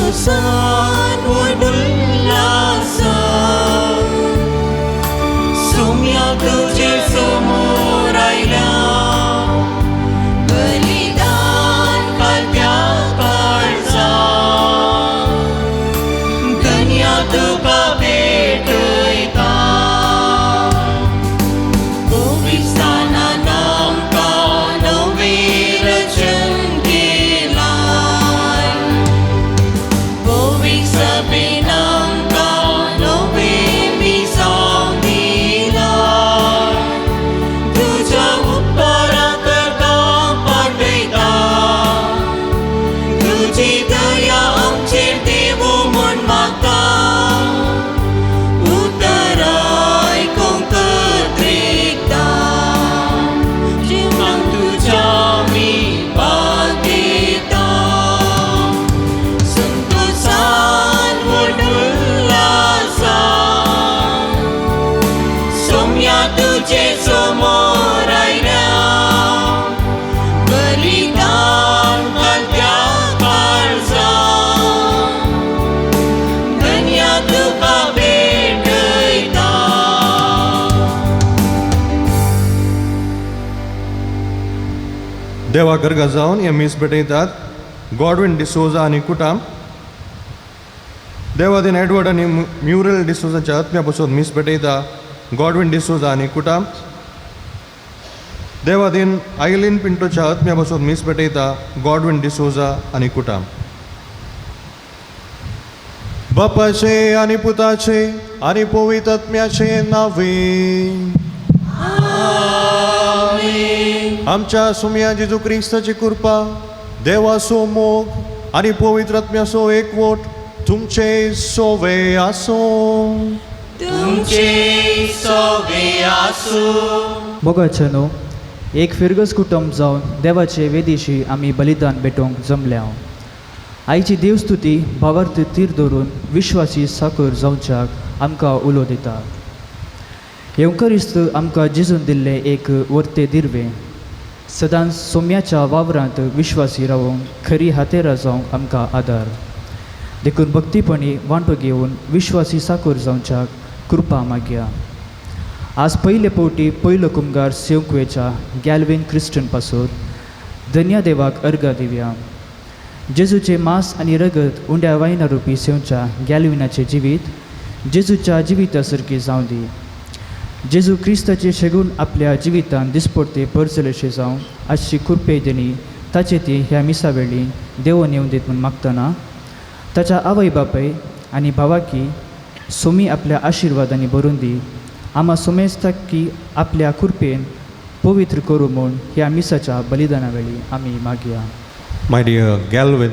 संतोषान व्हड उल्हासान सोम्या तुजे समोर आयल्या बलिदान कालत्या काळजा धन्या तुका भेटयता पवित्रस्थानान आमकां नवें रचन केलाय पवित्र सभेन आमकां नवें मिसांव दिलाय तुज्या उपकारा करता पाठयता तुजी दया आमचेर देवो म्हूण मागता उतर आयकूंक एकदां जिवनाक तुज्या आमी भागयता संतोषान व्हड उल्हासान सोम्या तुजे समोर आयल्या बलिदान घालत्या काळजा धन्या तुका भेटयता. देवा गर्गा जावन हे मीस भेटयतात गॉडविन डिसोजा आनी कुटाम. देवादीन एडवर्ड आनी म्युरल डिसोजाच्या आत्म्या पसून मीस भेटयता गॉडविन डिसोजा आनी कुटाम. देवादीन आयलीन पिंटोच्या आत्म्या पसून मीस भेटयता गॉडविन डिसोजा आनी कुटाम. बापाचे आनी पुताचे आनी पवित्र आत्म्याचे नावे. आमच्या सुमया जेजू क्रिस्ताची कृपा, देवाचो मोग आनी पवित्र आत्म्याचो एकवट तुमचे सोवे आसूं. तुमचे सोवे आसूं. मोगाचे न्हू एक फिरगज कुटुंब जावन देवाचे वेदीशी आमी बलिदान भेटोवंक जमल्या. आयची देवस्तुती भावार्थ तीर धरून विश्वासी साकर जावच्याक आमकां उलो दिता. येवकरिस्त आमकां जेजून दिल्लें एक वर्ते दिर्वें सदांच सोम्याच्या वावरांत विश्वासी रावूंक खरी हातेरां जावंक आमकां आदार. देखून भक्तीपणी वांटो घेवन विश्वासी साकर जावच्याक कृपा मागया. आज पयले फावटी पयलो कुमगार सेवकुवेच्या गॅलवीन क्रिस्टन पासून धन्या देवाक अर्घा दिवया. जेजूचें मांस आनी रगत उंड्या वायना रुपी सेवच्या गॅलविनाचें जिवीत जेजूच्या जिविता सारकें जावं दी. जेजू क्रिस्ताचें शेगूण आपल्या जिवितान दिसपडते परजलेशें जावं आजची कृपे देणी ताचे ती ह्या मिसा वेळी देवोन येवन दीत म्हूण मागतना ताच्या आवय बापाय आनी भावाकी सोमी आपल्या आशिर्वादांनी भरून दी. आमा सोमेस्ताक की आपल्या कृपेन पवित्र करूं म्हूण ह्या मिसाच्या बलिदाना वेळी आमी मागया. My dear Galvin,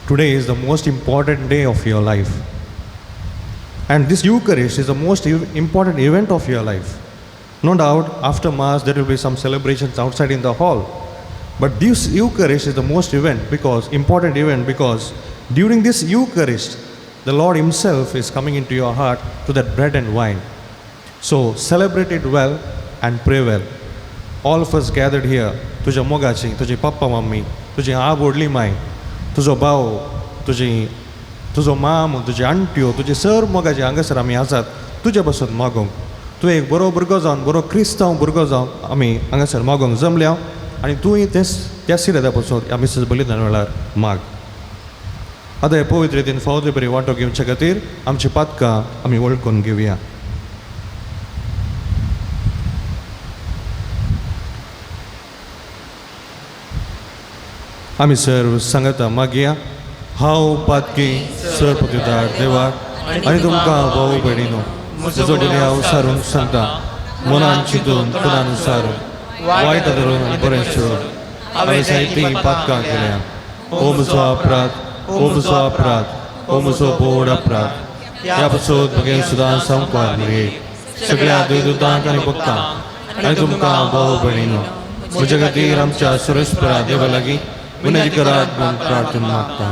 today is the most important day of your life. And this Eucharist is the most important event of your life. No doubt, after Mass, there will be some celebrations outside in the hall. But this Eucharist is the most important event because during this Eucharist, the Lord Himself is coming into your heart to that bread and wine. So celebrate it well and pray well. All of us gathered here, तुझ्या मोगाची, तुझी papa mummy, तुझी आब व्हडली माय, तुजो भाव, तुजो माम, तुजी आंट्यो, तुजे सर मोगाचे हांगासर आमी आसात तुजे पासून मागोवंक. तूं एक बरो भुरगो जावन, बरो क्रिस्तांव भुरगो जावन आमी हांगासर मागोवंक जमल्या आनी तूंय तेच त्या सिरेदा पासून ह्या मिसेस बलिदान वेळार माग. आतां हे पवित्र रितीन फावो ते बरी वांटो घेवचे खातीर आमची पातकां आमी वळखून घेवया. आमी सर्व सांगता मागया. हांव पातकी सर पतिदार देवाक आनी तुमकां भाव भयणीनो म्हजो डिले हांव सारून सांगता, मनान चिंतून तनान सारून वायट धरून आनी बरें सोडून हांवें जायतीं पातकां केल्या. ओ म्हजो अपराध, ओ म्हजो अपराध, ओ म्हजो बोड अपराध. ह्या पासून म्हगे सुदां सामकार मरे सगळ्या देवदूतांक आनी भक्तांक आनी तुमकां भाव भयणीनो म्हज्या खातीर आमच्या सुरेस्परा देवा लागीं विनंती करात म्हूण प्रार्थना मागता.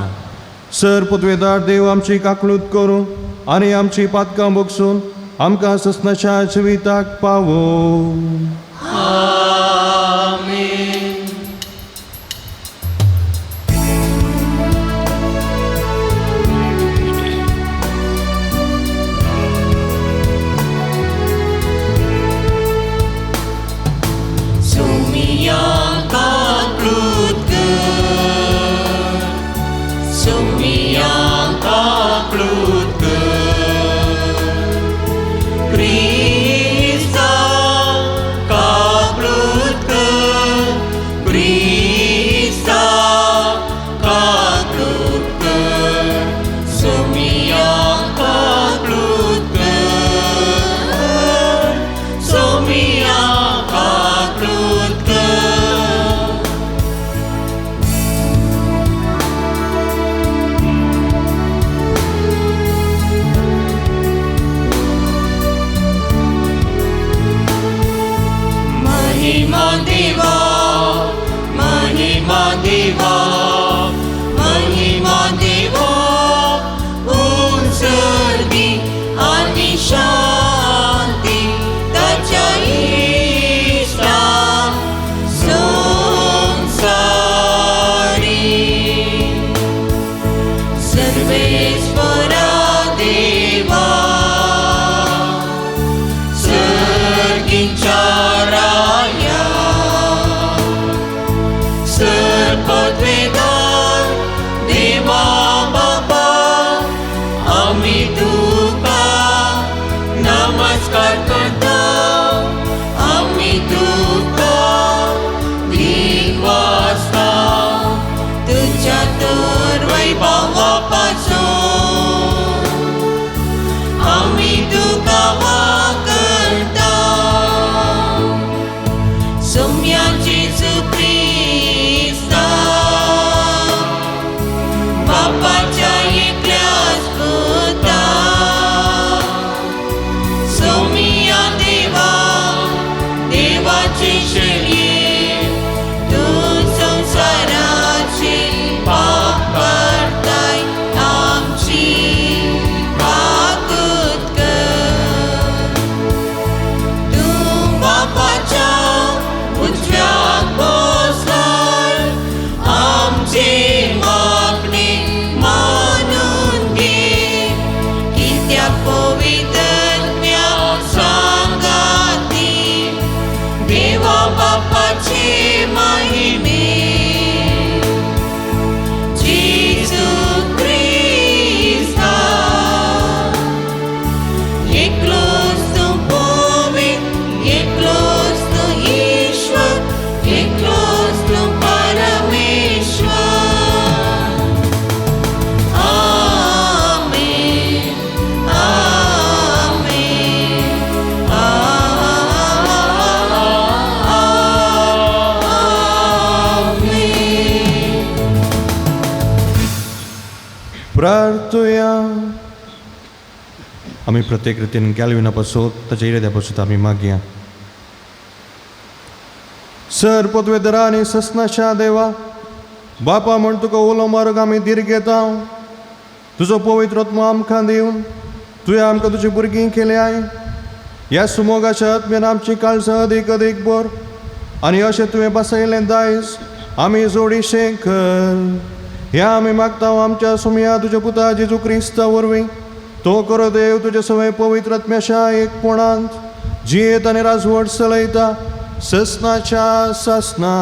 सर पुतवेदार देव आमची काकळूत करूं आनी आमची पातकां भोगसून आमकां ससनाच्या जिविताक पावो. आमेन. तर वैभवा पासून आमी तुका वाकरता सोम्या जेजू क्रिस्ता बापाच्या एकल्याच पुता सोमिया देवा देवाची शेळये तूं संवसाराची पाप करताय आमची काकूत कर तूं बापाच्या उजव्याक बसलाय आमची मागणी मानून घे कित्याक पवित्रत्म्या सांगाती देवा बापाचे महिमे जेजू क्रिस्ता एकलोच तूं पवित्र एकलोच तूं ईश्वर एकलोच तूं परमेश्वर. आमेन आमेन आमेन. प्रार्थुया. आमी प्रत्येक रितीन गॅलविना पासून ताच्या इराद्या पासून आमी मागया. सर पदवेदरा आनी ससनाशा देवा बापा म्हण तुका उलो मारूंक आमी धीर घेता. तुजो पवित्र आत्मो आमकां दिवन तुवें आमकां तुजी भुरगीं केल्याय. ह्या सुमोगाच्या आत्म्यान आमची काळजां अदीक अदीक बोर आनी अशें तुवें बसयलें दायज आमी जोडीशें कर. ह्या आमी मागता आमच्या सुमया तुज्या पुता जेजू क्रिस्ता वरवीं. तो करो देव तुज्या सवय पवित्र आत्म्याच्या एकपणांत जियेत आनी राजवट चलयता ससनाच्या ससना.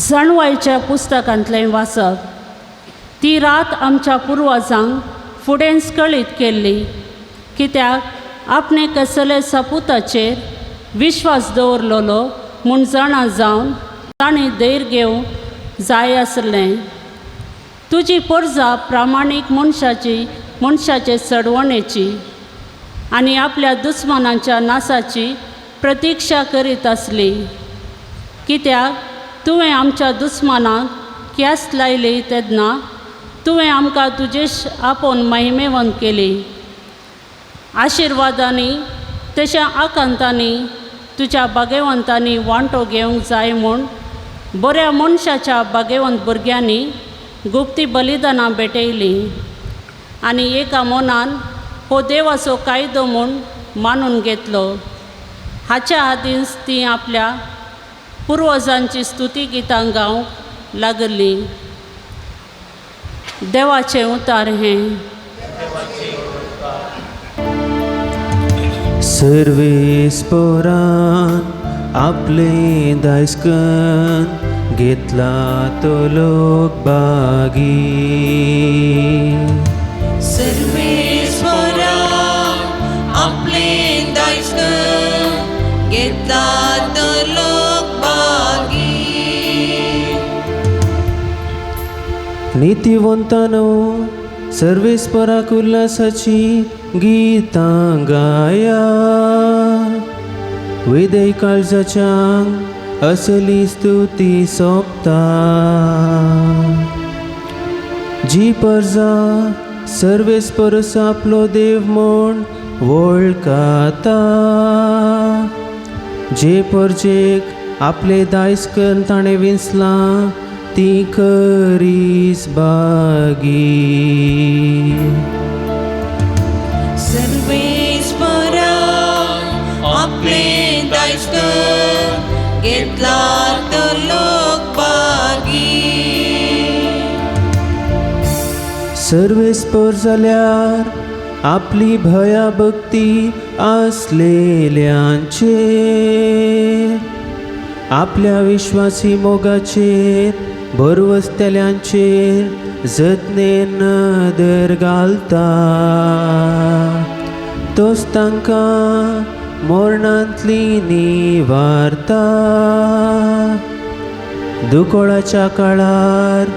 जाणवायच्या पुस्तकांतलें वाचप. ती रात आमच्या पुर्वजांक फुडेंच कळीत केल्ली कित्याक आपणे कसले सपुताचेर विश्वास दवरलेलो म्हूण जाणा जावन तांणी धैर्य घेवंक जाय आसलें. तुजी परजा प्रामाणीक मनशाची मनशाचे चडवणेची आनी आपल्या दुस्मानाच्या नासाची प्रतिक्षा करीत आसली कित्याक तुवें आमच्या दुस्मानाक क्यास लायली तेन्ना तुवें आमकां तुजेश आपोवन महिमेवंत केली. आशिर्वादांनी तशें आकांतांनी तुज्या भागेवंतांनी वांटो घेवंक जाय म्हूण बऱ्या मनशाच्या भागेवंत भुरग्यांनी गुप्ती बलिदानां भेटयलीं आनी एका मनान हो देवाचो कायदो म्हूण मानून घेतलो. हाच्या आदींच ती आपल्या पुर्वजांची स्तुती गितां गावंक लागली. देवाचें उतार हें. सर्वेस्पोरान आपले दायस्कन घेतला तो लोक बागी. सर्वेस्वरा आपले दायस्कन घेतला तो लोक बागी. नीतिवंतानो सर्वेस्पराक उल्हासाची गीतां गाया. विदय काळजाच्यांक असली स्तुती सोंपता. जी परजा सर्वेस्परस आपलो देव म्हूण वळखता. जे परजेक आपले दायस्कन ताणें विंचलां ती खरीच बागी. सर्वेस्परा आपले दायस्कन घेतला तो लोक बागी. सर्वेस्पर जाल्यार आपली भयाभक्ती आसलेल्यांचेर आपल्या विश्वासी मोगाचेर भरवसतल्यांचेर जतनेन नदर घालता. तोच तांकां मरणांतली निवारता. दुकोळाच्या काळार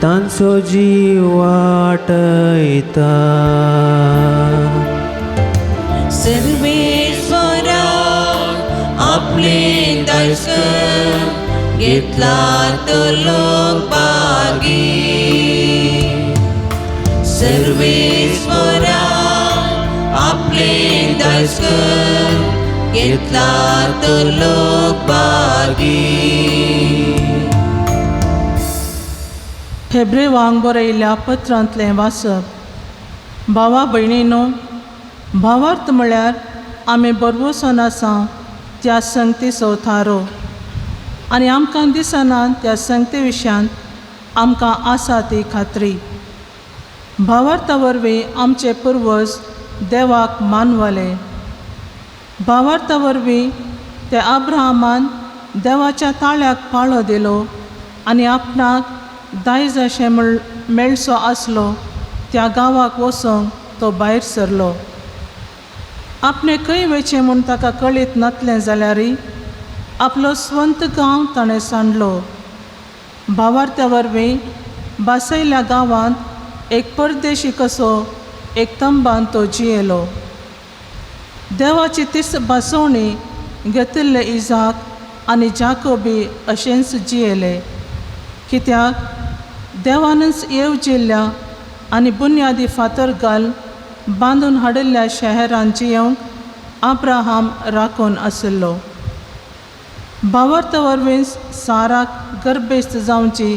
तांचो जीव वाटयता. सर्वेस्वरा आपले दायज घेतला तो लोक बागी. सर्वेस्वरा आपले दायज घेतला तो लोक बागी. हेब्रेवांक बरयल्ल्या पत्रांतलें वाचप. भावा भयणीनो, भावार्थ म्हळ्यार आमी बरवसून आसा त्या संगतीचो थारो आनी आमकां दिसना त्या संगती विशयांत आमकां आसा ती खात्री. भावार्था वरवीं आमचे पुर्वज देवाक मानवले. भावार्था वरवीं ते अब्राहमान देवाच्या ताळ्याक पाळो दिलो आनी आपणाक दायज अशें मेळचो आसलो त्या गांवाक वचोंक तो भायर सरलो. आपणें खंय वयचें म्हूण ताका कळीत नासलें जाल्यारय आपलो स्वंत गांव ताणें सांडलो. भावार्त्या वरवीं बासयल्या गांवांत एक परदेशी कसो एक तंबान तो जियेलो. देवाची तीच भासोवणी घेतिल्ले इजाक आनी जाकोबी अशेंच जियेले, कित्याक देवानच येवजिल्ल्या आनी बुन्यादी फातर घाल बांदून हाडिल्ल्या शहरांत जियेवंक अब्राहम राखून आशिल्लो. भावार्थ वरवीं साराक गर्भेस्त जावची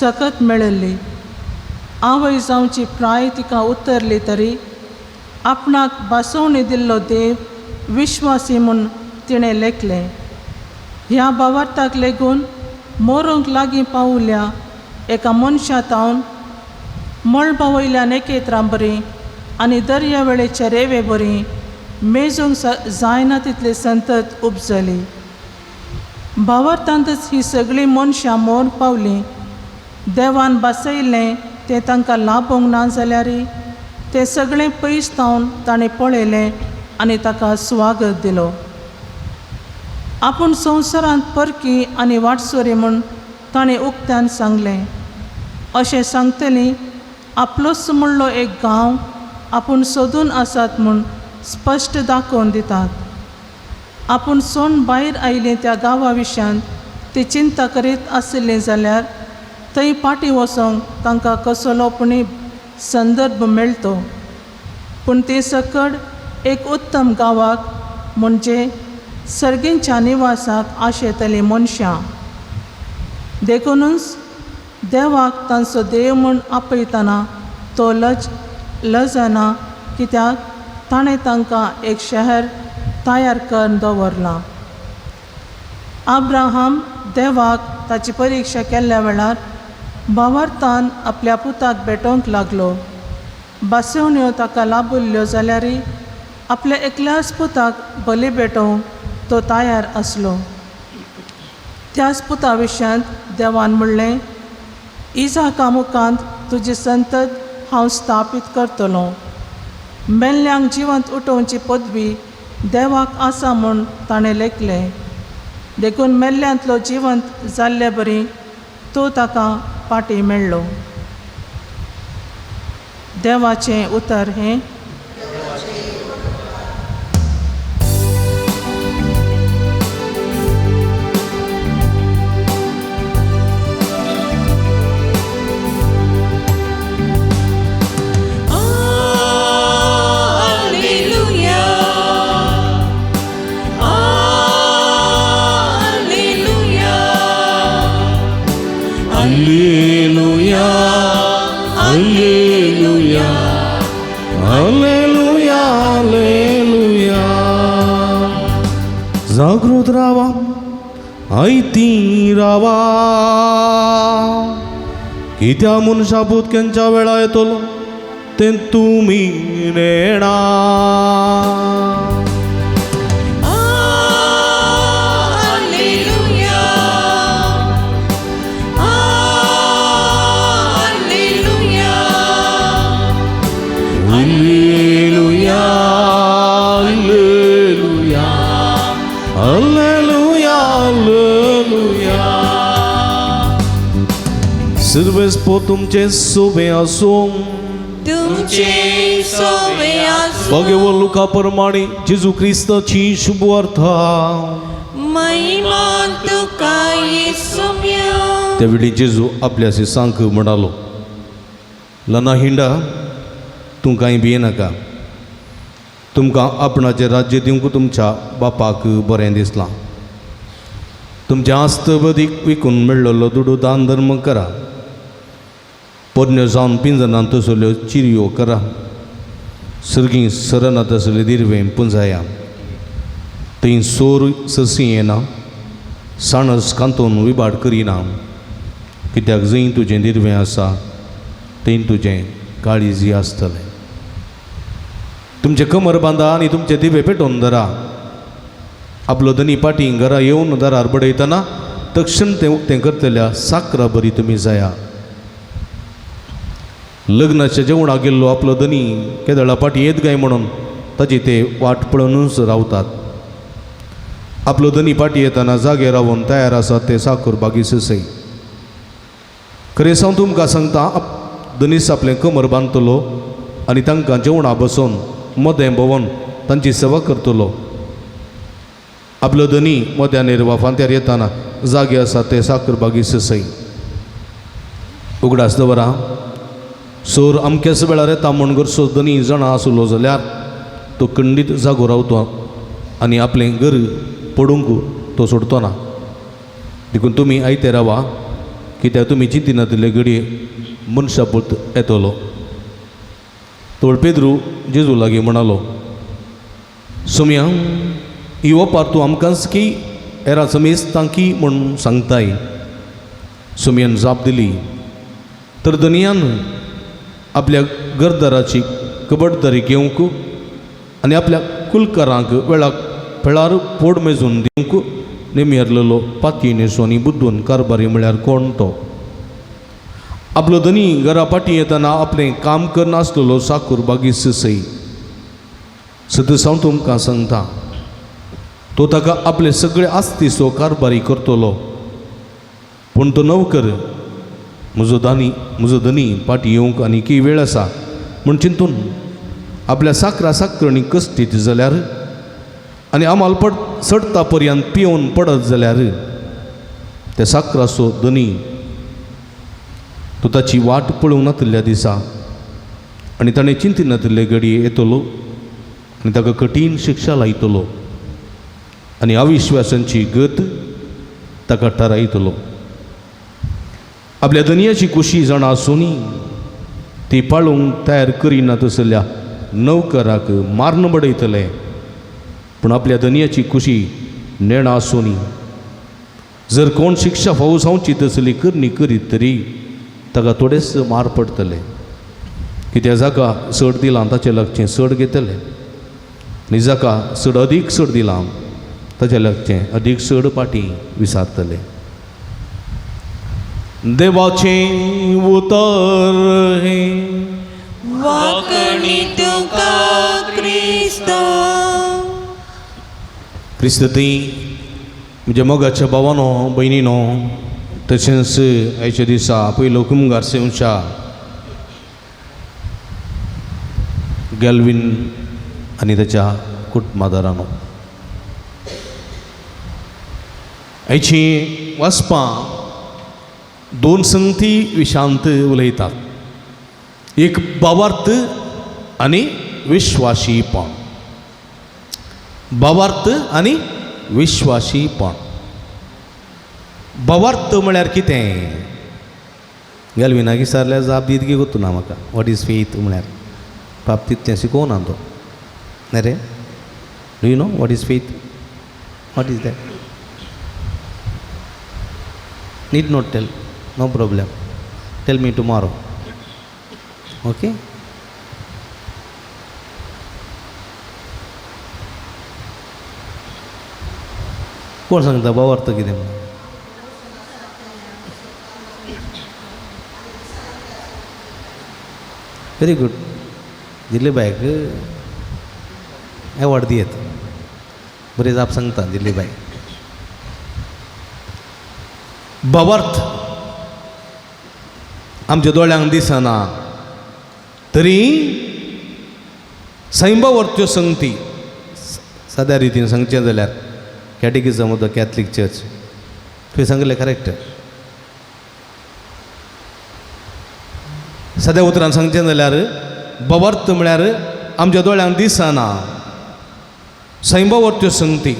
सकत मेळिल्ली. आवय जावची प्राय तिका उतरली तरी आपणाक भासोवणी दिल्लो देव विश्वासी म्हूण तिणें लेखलें. ह्या भावार्थाक लेगून मोरूंक लागीं पावल्या एका मनशा तावन मळबा वयल्या नेकेत्रां बरी आनी दर्या वेळेचे रेवे बरी मेजूंक जायना तितली संतत उपजली. भावार्थांतच ही सगळीं मनशां मोर पावलीं. देवान भासयलें तें तांकां लाभोंक ना जाल्यारय तें सगळें पयस तावन ताणें पळयलें आनी ताका स्वागत दिलो. आपूण संवसारांत परकी आनी वाटसोरी म्हूण ताणें उक्त्यान सांगलें. अशें सांगतली आपलोच म्हणलो एक गांव आपूण सोदून आसात म्हूण स्पश्ट दाखोवन दितात. आपूण सोण भायर आयलीं त्या गांवा विशयांत ती चिंता करीत आशिल्ली जाल्यार थंय फाटीं वचोंक तांकां कसलो पुणी संदर्भ मेळतो. पूण ती सकड एक उत्तम गांवाक म्हणजे सर्गींच्या निवासाक आशेतली मनशां. देखुनूच देवाक तांचो देव म्हूण आपयतना तो लजना, कित्याक ताणें तांकां एक शहर तयार करून दवरलां. अब्राहम देवाक ताची परिक्षा केल्ल्या वेळार भावार्थान आपल्या पुताक भेटोवंक लागलो. भासवण्यो ताका लाभिल्ल्यो जाल्यारय आपल्या एकल्याच पुताक बली भेटोवंक तो तयार आसलो. त्याच पुता विशयांत देवान म्हणलें, इजाका मुखांत तुजी संतत हांव स्थापीत करतलो. मेल्ल्यांक जिवंत उठोवची पदवी देवाक आसा म्हूण ताणें लेखलें. देखून मेल्ल्यांतलो जिवंत जाल्ले बरी तो ताका फाटीं मेळ्ळो. देवाचें उतर हें. जागृत रावा आयती रावा, कित्या मनशा पूत केंच्या वेळा येतलो तें तुमी नेणा. Alleluia, alleluia. सिर्वेस्पो तुमचे सोबे आसूं. तुमचे सोवे आसूं. भगवो लुका प्रमाणे जेजू क्रिस्ताची शुभवार्ता. महिमा तुका येसुम्या. त्यावेळी जेजू आपल्या शिसांक म्हणालो, लना हिंडा, तूं कांय भियेनाका. तुमकां आपणाचें राज्य दिवंक तुमच्या बापाक बरें दिसलां. तुमच्या आस्तबदीक विकून मेळ्ळलो दुडू दान धर्म करा. पोरण्यो जावन पिंजनात तसल्यो चिरयो करा. सर्गीं सरना तसले दिर्वें पुंजाया. थंय सोर ससी येना, साणस कांतून विबाड करिना. कित्याक जंय तुजें दिर्वें आसा थंय तुजें काळीजी आसतलें. तुमचें कमर बांदा आनी तुमचे दिवे पेटोवन धरा. आपलो धनी पाटी घरा येवन दारार बडयतना तक्षण तें उक्तें करतल्या साकरा बरी तुमी जाया. लग्नाच्या जेवणाक गेल्लो आपलो धनी केदळा पाटी येत काय म्हणून ताची ते वाट पळोवनूच रावतात. आपलो धनी पाटी येतना जागे रावन तयार आसात ते साखर बागी ससय. खरें हांव तुमकां सांगता, धनीस आपलें कमर बांदतलो आनी तांकां जेवणा बसोवन मदें भोंवन तांची सेवा करतलो. आपलो धनी मध्यानेर वा फांत्यार येतना जागे आसा ते साखर बागी ससय. उगडास दवरा, सोर अमक्याच वेळार येता म्हूण घरचो धनी जाणा आसलो जाल्यार तो खंडीत जागो रावतो आनी आपलें घर पडूंक तो सोडतो ना. देखून तुमी आयते रावा, कित्याक तुमी चिंतिनातिल्ले घडये मनशा पूत येतलो. तोळ पेद्रू जेजू लागीं म्हणालो, सोम्या, ही ओपार तूं आमकांच की हेरां समेस्तांक की म्हूण सांगताय? सोमयान जाप दिली, तर धनयान आपल्या घरदाराची खबरदारी घेवंक आनी आपल्या कुलकारांक वेळाक फेळार पोड मेजून दिवंक नेमियरलेलो पाती न्हेसो आनी बुद्दून कारबारी म्हळ्यार कोण तो? आपलो धनी घरा फाटीं येतना आपलें काम करनासलेलो साकूर बागी ससय. सदस हांव तुमकां सांगता, तो ताका आपले सगळे आस्तीचो कारबारी करतलो. पूण तो नवकर म्हजो दानी म्हजो धनी फाटीं येवंक आनी की वेळ आसा म्हूण चिंतून आपल्या साकरा साकरणी कश्टीत जाल्यार आनी आमाल पड चडटा पर्यंत पिवन पडत जाल्यार त्या साकराचो धनी तो ताची वाट पळोवंक नातिल्ल्या दिसा आनी ताणें चिंतिनातिल्ले घडये येतलो आनी ताका कठीण शिक्षा लायतलो आनी अविश्वासांची गत ताका थारायतलो. आपल्या धनयाची कुशी जाणा आसूनी ती पाळूंक तयार करिना तसल्या नवकराक मारून बडयतले. पूण आपल्या धनयाची कुशी नेणा आसूनी जर कोण शिक्षा फावो जावची तसली करणी करीत तरी ताका थोडेच मार पडटले. कित्याक जाका चड दिलां ताचे लागचें चड घेतले आनी जाका चड अदीक चड दिलां ताचे लागचें अदीक चड पाटी विसारतले. देवाचें उतर हें. वाकणी तुका क्रिस्ता. क्रिस्त ती म्हज्या मोगाच्या भावानो भयणीनो, तशेंच आयच्या दिसा पयलो कुमगार सेवच्या गॅल्वीन आनी ताच्या कुटुंबादारानो, आयची वाचपां दोन संगती विशांत उलयतात. एक भावार्थ आनी विश्वाशीपण. भावार्थ आनी विश्वाशीपण. भावार्थ म्हळ्यार कितें? गॅल्विनाक विचारल्यार जाप दीत गी गोतू ना म्हाका. What is faith म्हळ्यार बाप तितलें शिकोवना तो. न्ही रे? Do you know what is faith? What is that? Need not tell, no problem. Tell me tomorrow. Okay? कोण सांगता भावार्थ कितें म्हणून? Very good. दिलीबायक एवॉर्ड दियत. बरी जाप सांगता दिलीबाय. भावार्थ आमच्या दोळ्यांक दिसना तरी सैंबावर त्यो संगती. साद्या रितीन सांगचें जाल्यार catechism of the Catholic church तुवें सांगलें करेक्ट. साद्या उतरान सांगचें जाल्यार भावार्थ म्हळ्यार आमच्या दोळ्यांक दिसना सैंबावर त्यो संगती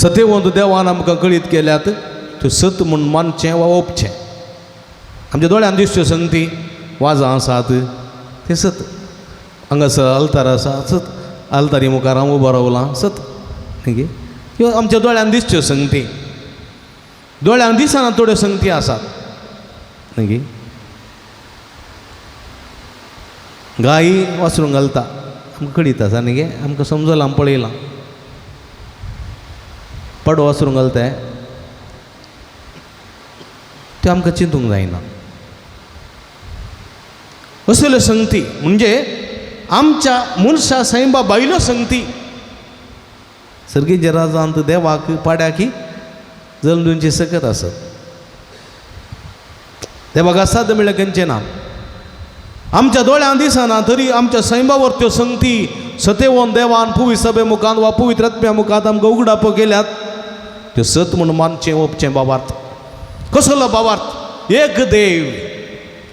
सतेवंत देवान आमकां कळीत केल्यात त्यो सत म्हूण मानचें वा ओपचें. आमच्या दोळ्यान दिसच्यो संगती वाजां आसात तें सत, हांगासर आल्तार आसा सत, आल्तारी मुखार हांव उबो रावलां सत, न्ही ह्यो आमच्या दोळ्यान दिसच्यो संगती. दोळ्यांक दिसना थोड्यो संगती आसात न्ही. गायी वासरूंक घालता आमकां कळीत आसा न्ही गे, आमकां समजलां पळयलां. पाडो वासरूंक घालता तें आमकां चिंतूंक जायना. असल्यो संगती म्हणजे आमच्या मनशा सैंबा बायल्यो संगती. सर्गीच्या राजांत देवाक पाड्याक जल्म दिवची सकत आसत. देवाक आसात म्हळ्यार खंयचें ना. आमच्या दोळ्यांक दिसना तरी आमच्या सैंबावर त्यो संगती सतेवन देवान पुवी सभे मुखांत वा पवित्र आत्म्या मुखांत आमकां उगडापो केल्यात त्यो सत म्हूण मानचें ओपचें. भावार्थ कसलो भावार्थ? एक देव,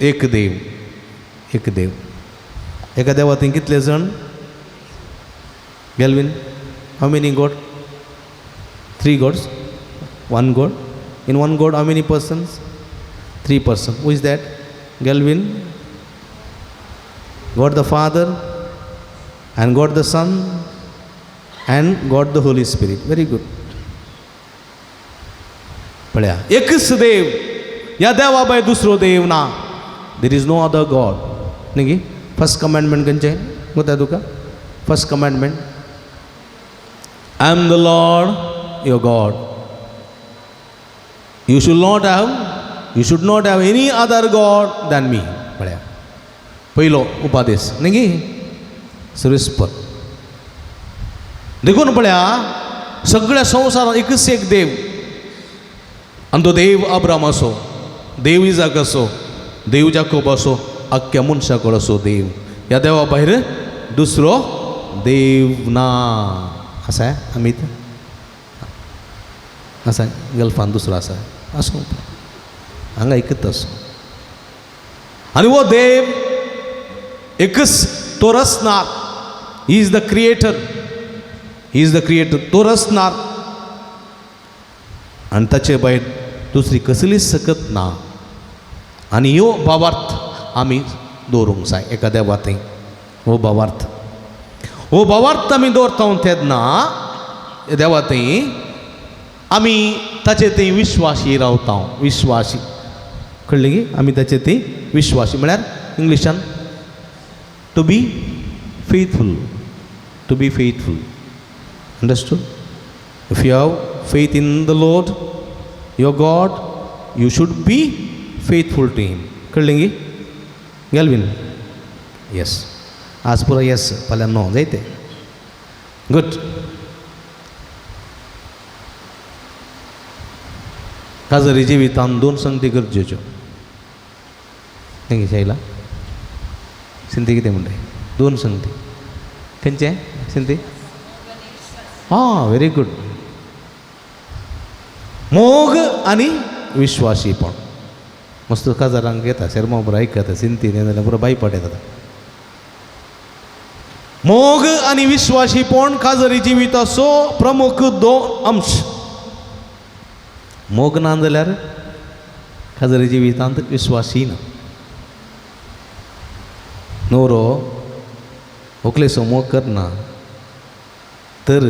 एक देव, एक देव. एका देवा थंय कितले जाण? Galvin, how many God? 3 gods, 1 God. In 1 God how many persons? 3 person. Who is that? Galvin, God the Father and God the Son and God the Holy Spirit. Very good. पळया एकच देव, ह्या देवा भायर दुसरो देव ना. There is no other God. न्ही गी? फर्स्ट कमांडमेंट खंयचें कोता तुका? First commandment, I am the Lord your God, you should not have, you should not have any other God than me. पळया पयलो उपादेश न्ही गी, सर्विस्पर. देखून पळया सगळ्या संवसारांत एकच एक देव, आनी तो देव अब्राम असो, देव इजाक असो, देव जाकोब असो, आख्ख्या मनशा कडेन असो देव. ह्या देवा भायर दुसरो देव ना. आसा अमीत आसा गल्फान दुसरो आसा, आसूं हांगा एकच आसूं. आनी हो देव एकच, तो रचणार. He is the creator, he is the creator. तो रचणार आनी ताचे भायर दुसरी कसलीच सकत ना. आनी ह्यो भावार्थ आमी दवरूंक जाय एका देवा थंय. हो भावार्थ, हो भावार्थ आमी दवरता तेन्ना देवा थंय आमी ताचे थंय विश्वासी रावता. विश्वासी कळ्ळें की? आमी ताचे थंय विश्वासी म्हळ्यार इंग्लिशान to be faithful, to be faithful. Understood? If you have faith in the Lord your God, you should be faithful to him. कळ्ळें गी गॅल्विन? येस, आज पुरो येस, फाल्यां नो जायते. गुड. काजरी जिवितान दोन संगती गरजेच्यो. न्ही शैला? सिंती कितें म्हणटा? दोन संगती खंयचे सिंती? आं, व्हेरी गुड. मोग आनी विश्वासीपण. मस्त काजारांक येता शेरमांव बरो आयकता सिंती, जाल्यार बरो बायपाट येता. मोग आनी विश्वासीपण काजरी जिविताचो प्रमुख दोन अंश. मोग ना जाल्यार काजरी जिवितांत विश्वासी ना. न्हवरो व्हंकलेचो मोग करना तर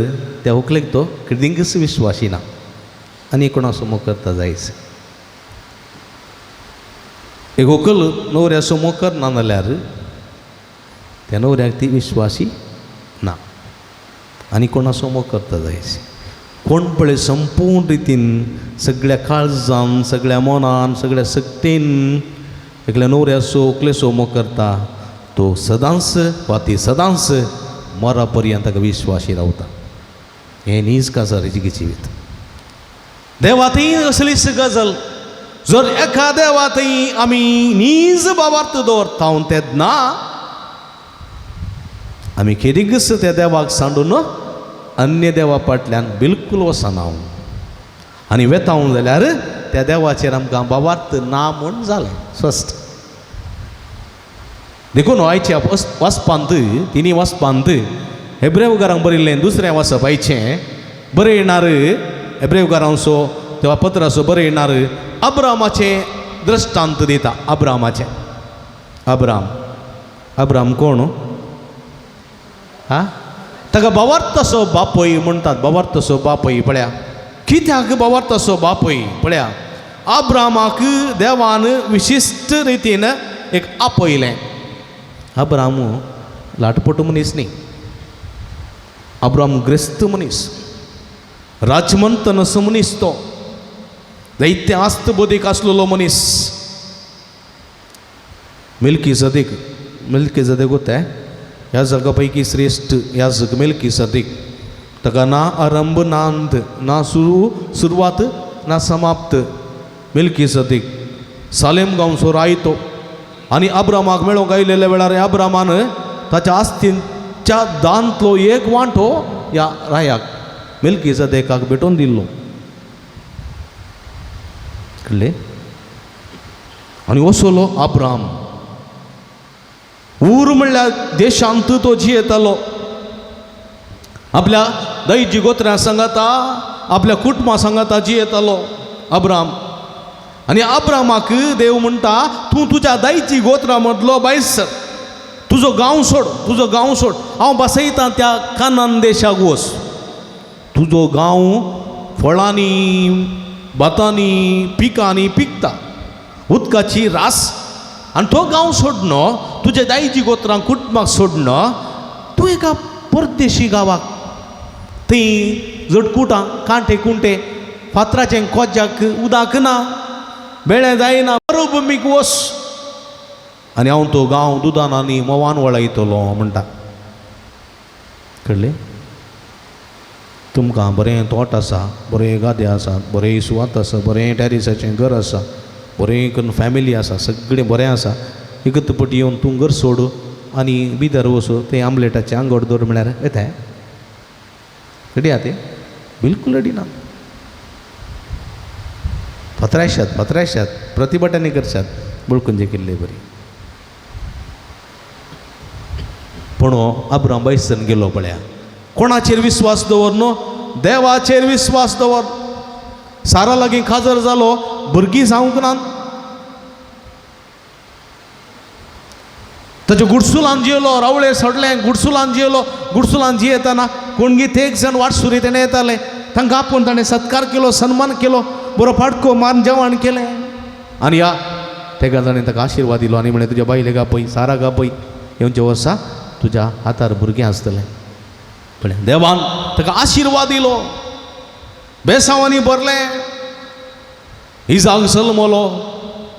त्या व्हंकलेक तो कितेंकच विश्वासी ना आनी कोणाचो मोग करता जायच. एक व्हंकल न्हवऱ्याचो मोग करना जाल्यार त्या न्हवऱ्याक ती विश्वासी ना आनी कोणाचो मोग करता जायच. कोण पळय संपूर्ण रितीन सगळ्या काळजान, सगळ्या मनान, सगळ्या शक्तीन एकल्या न्हवऱ्याचो व्हंकलेचो मोग करता तो सदांच वा ती सदांच मरा पर्यंत ताका विश्वासी रावता. हें नीज काजाराचें जिवीत. देवा ती असलीच गजल. जर एका देवा थंय आमी नीज भावार्थ दवरता तेन्ना आमी खेरीगच त्या देवाक सांडून अन्य देवा फाटल्यान बिलकूल वचना आनी वेता जाल्यार त्या देवाचेर आमकां भावार्थ ना म्हूण जालें स्पश्ट. देखून आयच्या वाचपांत तिनी वाचपांत हेब्रेवकारांक बरयल्लें दुसरें वाचप आयचें बरयणार हेब्रेवकारांचो तेवा पत्राचो बरयणार अब्रामाचें दृश्टांत दिता. अब्रामाचें अब्राम अब्राम कोण हा ताका भावार्थाचो बापय म्हणटात. भावार्थाचो बापय पळया कित्याक भावार्थाचो बापय पळया अब्रामाक देवान विशिश्ट रितीन एक आपयलें. अब्राम लाटपटू मनीस न्ही, अब्राम ग्रेस्त मनीस, राजमंत नसो मनीस, तो दैत्य आस्त बोधीक आसलेलो मनीस. मिल्की सदीक मिल्की सदीक होता ह्या जगा पैकी श्रेश्ठ याजक मिल्की सदीक. ताका ना आरंभ ना अंत, ना सुरवात ना समाप्त. मिल्की सदीक सालेम गांवचो रायतो आनी अब्रामाक मेळोंक आयिल्ल्या वेळार अब्रामान ताच्या आस्तींच्या दांतलो एक वांटो ह्या रायाक मिल्की सदेकाक भेटोवन दिल्लो. कळ्ळें? आनी वसलो अब्राम ऊर म्हणल्यार देशांत तो जियेतालो. आपल्या दैजी गोत्र्या सांगाता आपल्या कुटुंबा सांगाता जियेतालो अब्राम. आनी अब्रामाक देव म्हणटा तूं तुज्या दायची गोत्रा मदलो बायस, तुजो गांव सोड, तुजो गांव सोड, हांव बसयतां त्या कानान देशाक वच. तुजो गांव फळांनी भातांनी पिकांनी पिकता, उदकाची रास, आनी तो गांव सोडनो तुज्या दायजी गोत्रां कुटुंबाक सोडनो तूं एका परदेशी गांवाक थंय जटकुटां कांटे कुंटे फातराचें कोज्याक उदक ना, बेळें जायना, मरुभुमीक वच आनी हांव तो गांव दुदान आनी म्होंवान वळयतलो म्हणटा. कळ्ळें? तुमकां बरें तोट आसा, बरें गादे आसा, बरें सुवात आसा, बरें टॅरिसाचें घर आसा, बरें करून फॅमिली आसा, सगळें बरें आसा. एकत पटी येवन तूं घर सोड आनी बिदर वचू तें आमलेटाचें आंगोड दवर म्हळ्यार येता रेडी आहा तें? बिलकूल रेडी ना. पत्रायशात पत्रायशात प्रतिभटांनी करशात बळकून केल्ले बरी. पूण अब्राम बायसन गेलो पळया. कोणाचेर विस्वास दवर न्हू, देवाचेर विस्वास दवर. सारा लागीं खाजर जालो, भुरगीं जावंक ना, ताच्या गुडसुलान जियेलो, रावळे सोडलें, गुडसुलान जियेलो. गुडसुलान जियेतना कोणगी ते एक जाण वाटसुरी तेणें येताले, तांकां आपोवन ताणें सत्कार केलो, सन्मान केलो, बरो पाटको मारून जेवण केलें. आनी ह्या तेगा ताणें ताका आशिर्वाद दिलो आनी म्हणलें तुज्या बायलेक आपय, साराक आपय, येवच्या वर्सा तुज्या हातार भुरगें आसतलें. पळय देवान ताका आशिर्वाद दिलो, बेसांवांनी भरलें. इजाक जल्मलो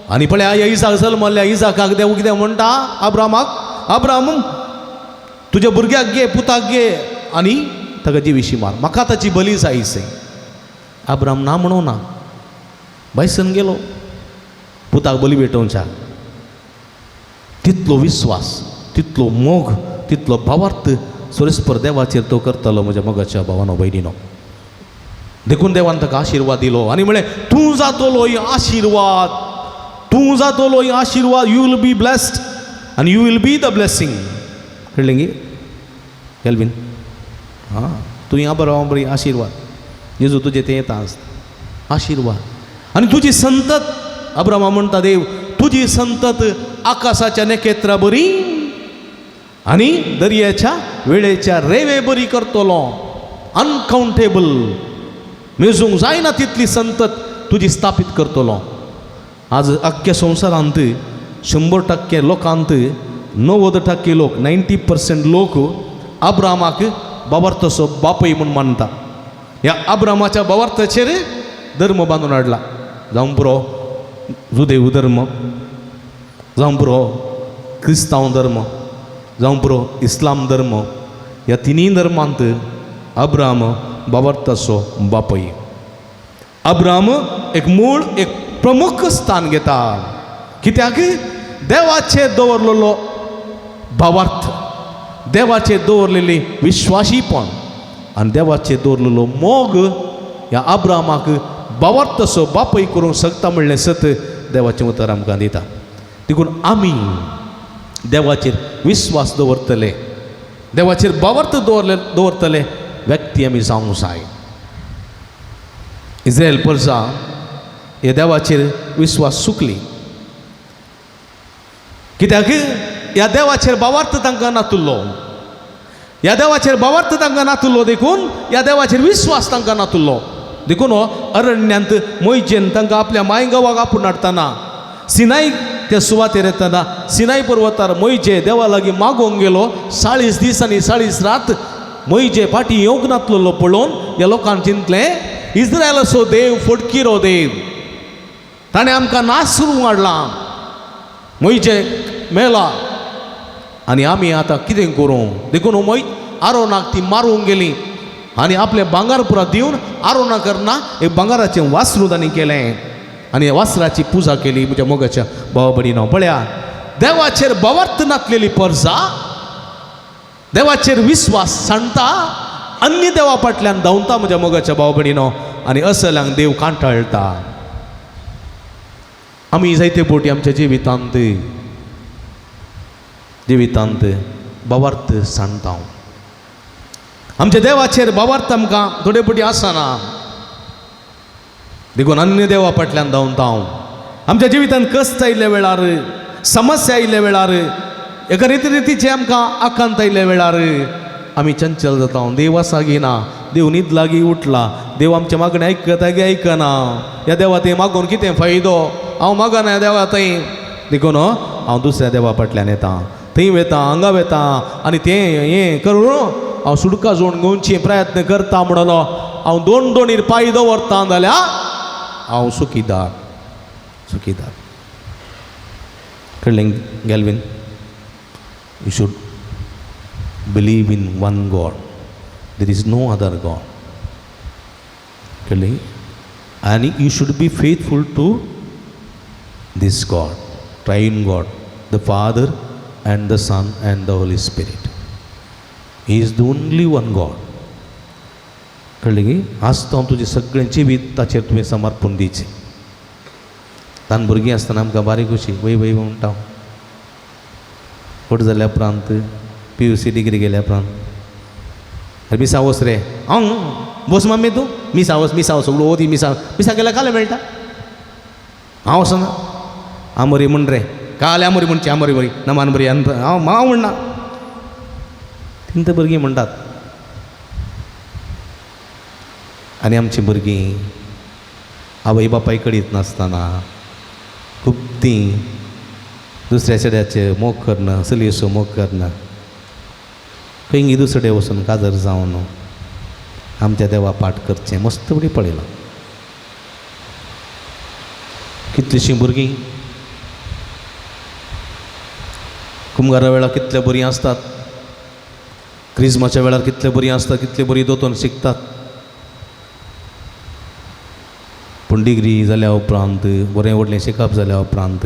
आनी पळय ह्या इजाक जल्मल्ल्या इजाकाक देव कितें म्हणटा अब्रामाक, अब्राम तुज्या भुरग्याक घे, पुताक घे आनी ताका जिविशी मार, म्हाका ताची बली जाय. अब्राम ना म्हणूं ना, बायसन गेलो पुताक बली भेटोवच्या. तितलो विस्वास, तितलो मोग, तितलो भावार्थ सुरेस्पर देवाचेर तो करतालो म्हज्या मोगाच्या भावानो भयणीनो. देखून देवान ताका आशिर्वाद दिलो आनी म्हळें तूं जातलो आशिर्वाद, तूं जातलो आशिर्वाद, you will be blessed आनी you will be the blessing. कळ्ळें गी केल्वीन? आं तूं ह्या बरोबर आशिर्वाद, जेजू तुजें तें येता आसता आशिर्वाद. आनी तुजी संतत, अब्रामा म्हणटा देव, तुजी संतत आकाशाच्या नखेत्रा बरी आनी दर्याच्या वेळेच्या रेवे बरी करतलो. अनकाउंटेबल, मेजूंक जायना तितली संतत तुजी स्थापीत करतलो. आज अख्ख्या संवसारांत 100% लोकांत 90% लोक, 90% लोक अब्रामाक बाबार्थाचो बापय म्हूण मानता. ह्या अब्रामाच्या बाबार्थाचेर धर्म बांदून हाडला, जावं पुरो जुदेव धर्म, जावं पुरो क्रिस्तांव धर्म, जावं पुरो इस्लाम धर्म. ह्या तिनूय धर्मांत अब्राम बाबार्थाचो बापय. अब्राम एक मूळ एक प्रमुख स्थान घेता. कित्याक देवाचेर दवरलेलो भावार्थ, देवाचेर दवरलेली विश्वासीपण आनी देवाचेर दवरलेलो मोग ह्या अब्रामाक भावार्थ असो बापय करूंक शकता म्हणलें सत देवाचें उतर आमकां दिता. देखून आमी देवाचेर विस्वास दवरतले, देवाचेर भावार्थ दवरतले व्यक्ती आमी जावंक जाय. इस्रायल प्रजा हे देवाचेर विस्वास चुकली, कित्याक ह्या देवाचेर भावार्थ तांकां नातुल्लो, ह्या देवाचेर भावार्थ तांकां नातुल्लो, देखून ह्या देवाचेर विस्वास तांकां नातुल्लो. देखून अरण्यांत मोयजेन तांकां आपल्या माय गांवाक आपूण हाडटना सिनाय त्या सुवातेर येतना सिनाय पर्वतार मोयजे देवा लागीं मागोवंक गेलो. 40 दीस आनी 40 रात मोयजे फाटीं येवंक नातलेलो पळोवन ह्या लोकांक चिंतलें इस्रायलाचो देव फटकिरो देव, ताणें आमकां नाश करूंक हाडला, मोयजे मेला आनी आमी आतां कितें करूं. देखून मोय आरोनाक ती मारूंक गेली आनी आपलें भांगर पुरा दिवन आरोना करना एक भांगराचें वासरू तांणी केलें आनी वासराची पुजा केली. म्हज्या मोगाच्या भावा भयणीनो, पळया देवाचेर भावार्थ नातलेली परजा देवाचेर विस्वास सांडता, अन्य देवा फाटल्यान धांवता म्हज्या मोगाच्या भाव भयणीनो, आनी असल्यांक देव कांटाळटा. आमी जायते फावटी आमच्या जिवितांत जिवितांत भावार्थ सांडता. आमच्या देवाचेर भावार्थ आमकां थोडे फावटी आसना, देखून अन्य देवा फाटल्यान धांवता. आमच्या जिवितांत कश्ट आयिल्ल्या वेळार, समस्या आयिल्ल्या वेळार, एका रिती रितीचे आमकां आकांत आयिल्ल्या वेळार आमी चंचल जाता. देव आसा गी ना, देव न्हीद लागीं उठला, देव आमचें मागणें आयकता गी आयकना, ह्या देवा थंय मागून कितें फायदो, हांव मागना ह्या देवा थंय, देखून हांव दुसऱ्या देवा फाटल्यान येता, थंय वता, हांगा वता आनी तें हें करून हांव सुटका जोड घेवची प्रयत्न करता म्हणून हांव दोन दोनीर पांय दवरता जाल्यार हांव सुखीदार सुखीदार. कळ्ळें Galvin? You should believe in one God, there is no other God. कळ्ळें? आनी you should be faithful to this God, triune God, the Father and the Son and the Holy Spirit. He is the only one God. कळ्ळें की? आजतो हांव तुजें सगळें जिवीत ताचेर तुवें समर्पण दिवचें. ल्हान भुरगीं आसतना आमकां बारीक खुशी वय वय म्हणटा, व्हड जाल्या उपरांत PUC degree गेल्या उपरांत अरे मिसा वच रे, हांव बस मम्मी तूं मिसा वच, मिसा वच सगळो ती मिसा मिसा गेल्यार कालें मेळटा, हांव वचना आमोरी म्हण रे, काल आमोरी म्हणची आमोरी बरी नमान बरी हांव हांव म्हणना. तिंत भुरगीं म्हणटात आनी आमचीं भुरगीं आवय बापाय कडेन नासतना खूब तीं दुसऱ्या चेड्याचे मोग करना, चलयेचो मोग करना, खंय दुसरे वचून काजर जावन आमच्या देवा पाठ करचें मस्त बरी पळयलां. कितलींशीं भुरगीं कुमगारा वेळार कितले बरीं आसतात, क्रिजमाच्या वेळार कितले बरीं आसतात, कितले बरीं दोतोन शिकतात, पूण डिग्री जाल्या उपरांत बरें व्हडलें शिकप जाल्या उपरांत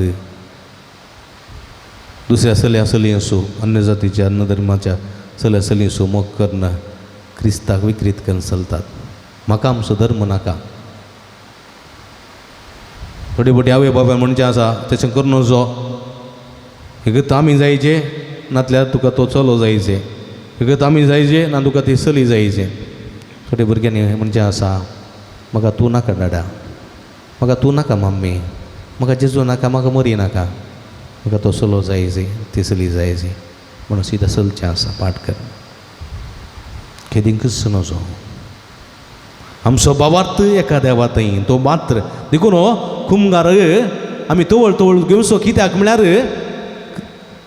दुसऱ्या चल्या चलयांचो अन्य जातीच्या अन्य धर्माच्या चल्या चलयांचो मोग करना क्रिस्ताक विक्रीत करून चलतात. म्हाका आमचो धर्म नाका. थोडी बोटी आवय बापाय म्हणचें आसा तशें करून नजो, एक आमी जायचे नातल्यार तुका तो चलो जायचे, एक आमी जायचे ना तुका ती चली जायचे. थोडे भुरग्यांनी म्हणचें आसा म्हाका तूं नाका डाडा, म्हाका तूं नाका मम्मी, म्हाका जेजू नाका, म्हाका मरी नाका, म्हाका तो चलो जायचे ती चली जायची म्हणून सीधा चलचें आसा पाठ कर केदींकच नजो. आमचो भावार्थ एका देवा थंय तो मात्र. देखून हो कुमगार आमी तवळ तवळ घेवचो, कित्याक म्हळ्यार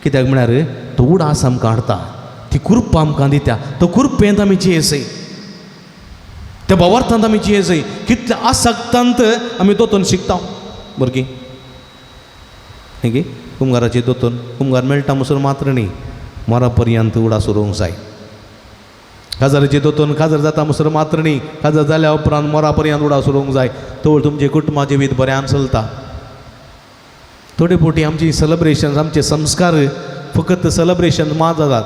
कित्याक म्हळ्यार तो उडास आमकां हाडटा, ती कृपा आमकां दिता, तो कृपेंत आमी जियेसय, त्या भावार्थांत आमी जियेसय, कितल्या आसक्तांत आमी दोतोन शिकता भुरगीं. न्ही गे कुमगाराची दोतोन कुमगार मेळटा म्हणसर मात्र न्ही, मरा पर्यंत उडास उरोवंक जाय. काजाराची दोतोन काजार जाता म्हणसर मात्र न्ही, काजार जाल्या उपरांत मरा पर्यंत उडास उरोवंक जाय. तवळ तुमचें कुटुंबा जिवीत बऱ्यान चलता. थोडे फावटी आमची सेलिब्रेशन्स, आमचे संस्कार फकत सेलिब्रेशन मात जातात.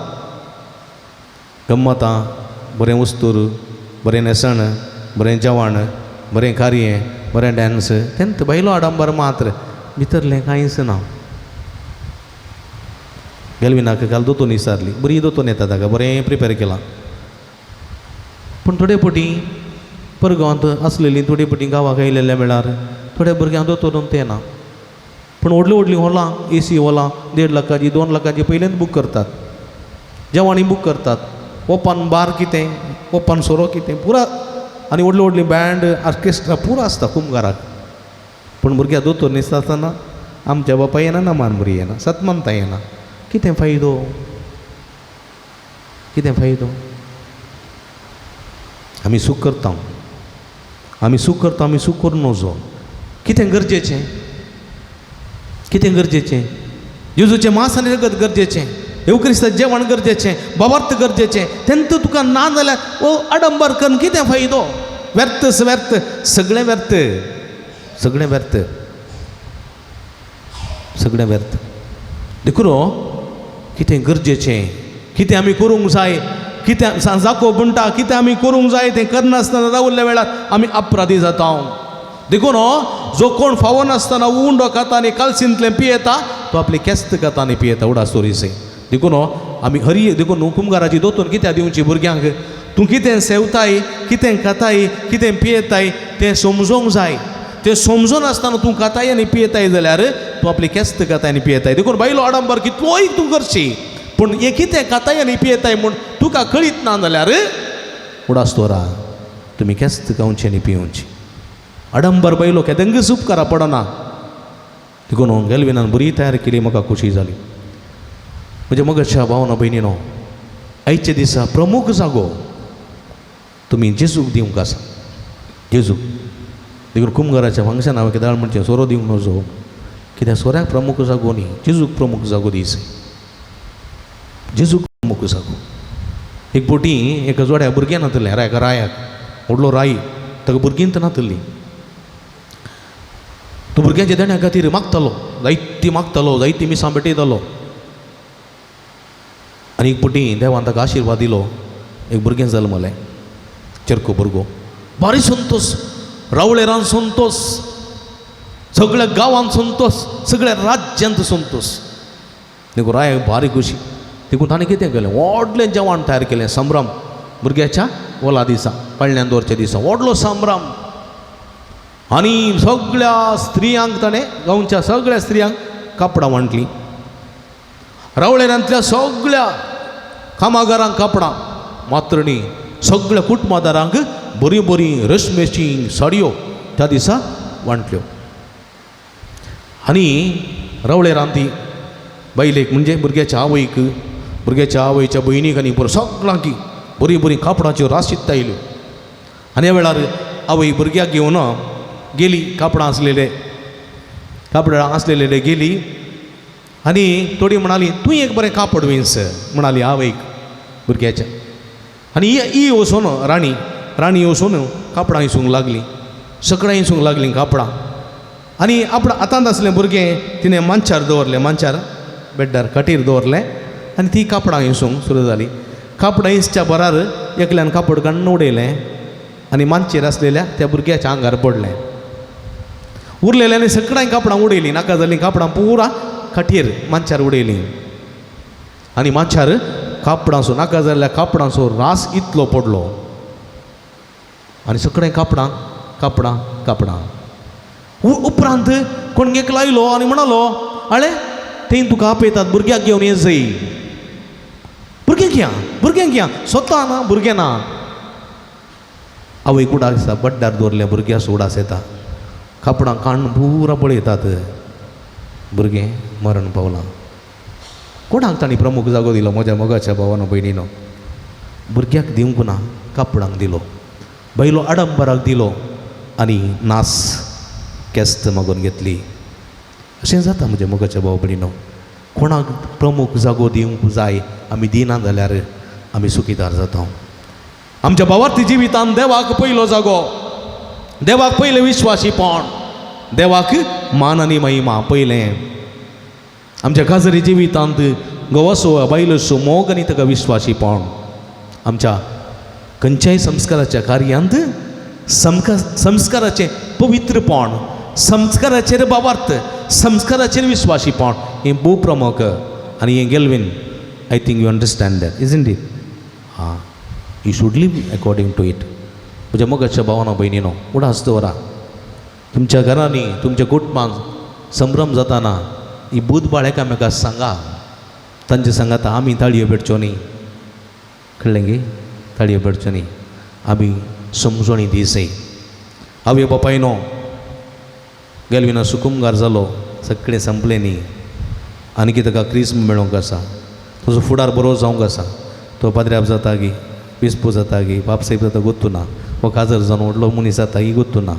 गम्मतां, बरें वस्तूर, बरें न्हेसण, बरें जेवण, बरें कार्य, बरें डांस, तेंत भायलो आडंबर मात्र, भितरलें कांयच ना. गॅल्विनाक काल दोतोन विचारली, बरी दोतोन येता ताका, बरें प्रिपेर केलां. पूण थोडे फावटी परगांवांत आसलेलीं थोडी फावटी गांवाक आयलेल्या वेळार थोड्या भुरग्यांक दोतोरून तें ना. पूण व्हडलीं व्हडलीं हॉलां, ए सी हॉलां 1.5 लाखाची 2 लाखाची पयलींच बूक करतात, जेवणूय बूक करतात, ओपन बार कितें, ओपन सोरो कितें पुरा, आनी व्हडली व्हडली बँड ऑर्केस्ट्रा पुरो आसता कुमगाराक. पूण भुरग्याक दोतोर न्हेसता आसतना आमच्या बापाय येना, ना मान भुरगीं येना, सतमंता येना, कितें फायदो, कितें फायदो? आमी सूख करता, आमी सूख करता, आमी सूख करूं नजो. कितें गरजेचें, कितें गरजेचें? जेजूचें मांस आनी रगत गरजेचें, येवक्रिस्ताचें जेवण गरजेचें, भावार्थ गरजेचें. तेन्ना तुका ना जाल्यार ओ आडंबर करून कितें फायदो? व्यर्थ व्यर्थ, सगळें व्यर्थ, सगळें व्यर्थ, सगळें व्यर्थ. देखून कितें गरजेचें, कितें आमी करूंक जाय, कितें जाकोब म्हणटा कितें आमी करूंक जाय तें करनासतना रावल्ल्या वेळार आमी अपराधी जाता. देखून जो कोण फावो नासतना उंडो खाता आनी कालसींतलें पियेता तो आपली केस्त खाता आनी पियेता उडास तोरीसे. देखून आमी हरी देखून कुमगाराची दोतोन कित्याक दिवची भुरग्यांक? तूं कितें सेवताय, कितें खाताय, कितें पियेताय तें समजोंक जाय. तें समजून आसतना तूं खाताय आनी पियेताय जाल्यार तूं आपली केस्त खाताय आनी पियेताय. देखून बायलो आडंबर कितलोय तूं करशी, पूण हें कितें खाताय आनी पियेताय म्हूण तुका कळीत ना जाल्यार उडास दवरा, तुमी केस्त खावची आनी पिवची. आडंबर बायलो केदेंगच उपकारा पडना. देखून गॅल्विनान बरी तयार केली, म्हाका खोशी जाली. म्हज्या मगच्या भावना भयणीनो, आयच्या दिसा प्रमुख जागो तुमी जेजूक दिवंक आसा, जेजूक. देखून कुमगाराच्या फंक्शनाक हांवें केदाळ म्हणचें सोरो दिवंक नजो, कित्याक सोऱ्याक प्रमुख जागो न्ही, जेजूक प्रमुख जागो दीस, जेजूक प्रमुख जागो. एक फावटी एका जोड्या भुरगें नातलें, एका रायाक, व्हडलो राय, ताका भुरगीं नातली. तो भुरग्यांच्या देण्या खातीर मागतालो, जायती मागतालो, जायती मिसां भेटयतालो. आनी एक फावटी देवान ताका आशिर्वाद दिलो, एक भुरगें जल्मलें, चेरको भुरगो. भारी संतोश, रावळेरान संतोश, सगळ्या गांवांत संतोश, सगळ्या राज्यांत संतोश. देखून रायाक भारी खोशी. देखून ताणें कितें केलें, व्हडलें जेवण तयार केलें, संभ्रम भुरग्याच्या ओला दिसा, पळण्यान दवरच्या दिसा व्हडलो संभ्रम. आनी सगळ्या स्त्रियांक ताणें, गांवच्या सगळ्या स्त्रियांक कापडां वांटलीं, रावळेरांतल्या सगळ्या कामागारांक कापडां, मात्र न्ही सगळ्या कुटुंबादारांक बरीं बरीं रश्मेची साडयो त्या दिसा वांटल्यो. आनी रावळेरांत ती बायलेक म्हणजे भुरग्याच्या आवयक, भुरग्याच्या आवयच्या भयणीक आनी बरो सगळ्यांक बरीं बरीं कापडाच्यो राशी आयल्यो. आनी ह्या वेळार आवय भुरग्याक घेवन गेली, कापडां आसलेले, कापडां आसलेले गेली. आनी थोडी म्हणाली, तूं एक बरें कापड विंस म्हणाली आवयक भुरग्याच्या. आनी ही वचून राणी, राणी वचून कापडां हिसूंक लागली, सगळ्यां हिसूंक लागलीं कापडां. आनी आपणा हातांत आसलें भुरगें तिणें मांचार दवरलें, मांचार बेड्डार खाटीर दवरलें आनी ती कापडां हिसूंक सुरू जाली. कापडां हिसच्या बरार एकल्यान कापड काडून उडयलें आनी मांचेर आसलेल्या त्या भुरग्याच्या आंगार पडलें. उरलेल्यांनी सगळ्यां कापडां उडयलीं, नाका जालीं कापडां पुरा खाटीर मांचार उडयलीं. आनी मांचार कापडांचो, नाका जाल्ल्या कापडांचो रास इतलो पडलो आनी सगळें कापडां कापडां कापडां. उपरांत कोण एकलो आयलो आनी म्हणालो, आळे थंय तुका आपयतात, भुरग्याक घेवन ये जय, भुरग्यांक या, भुरग्यांक या, स्वता ना भुरगें ना. आवय कुडाक दिसता बड्डार दवरलें भुरग्याक उडास येता, कापडां काण पुरा पळयतात, भुरगें मरण पावलां. कोणाक तांणी प्रमुख जागो दिलो? म्हज्या मोगाच्या भावानो भयणीनो, भुरग्याक दिवंक ना, कापडांक दिलो, बायलो आडंबराक दिलो आनी नास केस्त मागून घेतली. अशें जाता म्हज्या मोगाच्या भाव भयणीनो. कोणाक प्रमुख जागो दिवंक जाय आमी दिना जाल्यार आमी सुखीदार जाता. आमच्या भावार्थी जिवितान देवाक पयलो जागो, देवाक पयलें विश्वासीपण, देवाक मान आनी महिमा पयलें. आमच्या काजरी जिवितांत घोवाचो बायलोचो मोग आनी ताका विश्वासीपण आमच्या खंयच्याय संस्काराच्या कार्यांत संस्काराचें पवित्रपण, संस्काराचेर भावार्थ, संस्काराचेर विश्वासीपण हें भोव प्रमुख. आनी हें Galvin, I think you understand that, isn't it? हां, you should live according to it. म्हज्या मोगाच्या भावना भयणीनो, उडास दवरा तुमच्या घरांनी, तुमच्या कुटुंबांत संभ्रम जाताना ही बुधबाळ एकामेका सांगा, तांचे सांगाता आमी ताळयो पेटच्यो न्ही, कळ्ळें गे? ताळयो पेटच्यो न्ही, आमी समजणी दिसय. आवय बापायनो, गॅलविना सुकुमगार जालो, सगळें संपलें न्ही, आनी कितें ताका क्रिस्म मेळोंक आसा, तुजो फुडार बरो जावंक आसा. तो पाद्र्याब जाता गी, बिस्पू जाता गी, बापसाहेब जाता गोत्तू ना, हो काजर जावन व्हडलो मनीस जाता ही गोत्तू ना,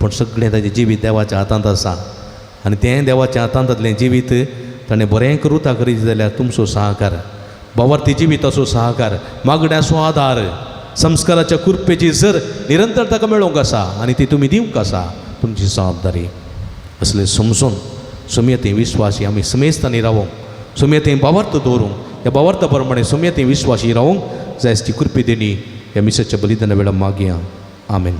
पूण सगळें ताजें जिवीत देवाच्या हातांत आसा. आनी तें देवाच्या हातांतलें जिवीत ताणें बरें करुता करीत जाल्यार तुमचो सहकार, भावार्थी जिविताचो सहकार, मागण्याचो आदार, संस्काराच्या कृपेची जर निरंतर ताका मेळोवंक आसा आनी ती तुमी दिवंक आसा, तुमची जबाबदारी. असलें समजून सुमयतें विश्वासी आमी समेस्तांनी रावोंक, सुमयतें भावार्थ दवरूंक, ह्या भावार्था प्रमाणे सुमयतें विश्वासी रावोंक जायस ती कृपे देणी ह्या मिसाच्या बलिदाना वेळार मागया. आमेन.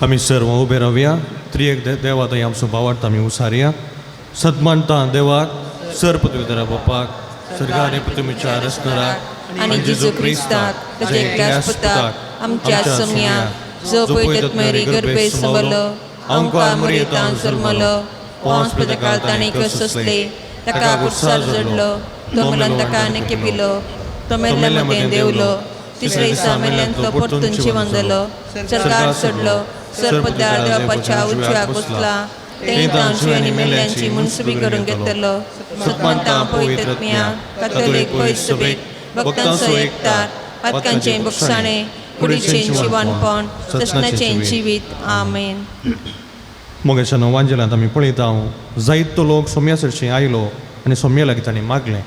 आमी सर्व उबे रावया. त्रिएक देवा थंय आमचो भावार्थ आमी उसारया. सदमानता देवाक, सर पृथ्वीधरा बापाक, सर्गाने पृथ्वीच्या रचणाराक, आनी जेजू क्रिस्ताक ताच्या एकल्याच पुताक, आमच्या सोम्या, जो पयतत मेरी गर्भे समलो, आमकां मरियतान जल्मलो, पांच प्रकाळ ताणें सोंसले, ताका कुर्सार जडलो, तो मेल्यान ताका केपिलो, तो मेल्ल्या मदें देवलो, तिसरे दिसा मेल्ल्यान तो परतून जिवन जालो, सरकार सोडलो, सरपदार देवाच्या उजव्याक बसला, तें जिवानी मेल्ल्यांची मुनसुबी करून घेतलो. सतमंता पवित्रत्म्या, कातोलीक पवित्र सभेक, भक्तांचो एकतार, पातकांचें बक्षाणें, कुडीचें जिवनपण, ससनाचें जिवीत. आमेन. मोगेच्या वांजेलांत आमी पळयता, जायतो लोक सोम्या सरशी आयलो आनी सोम्या लागीं तांणी मागलें.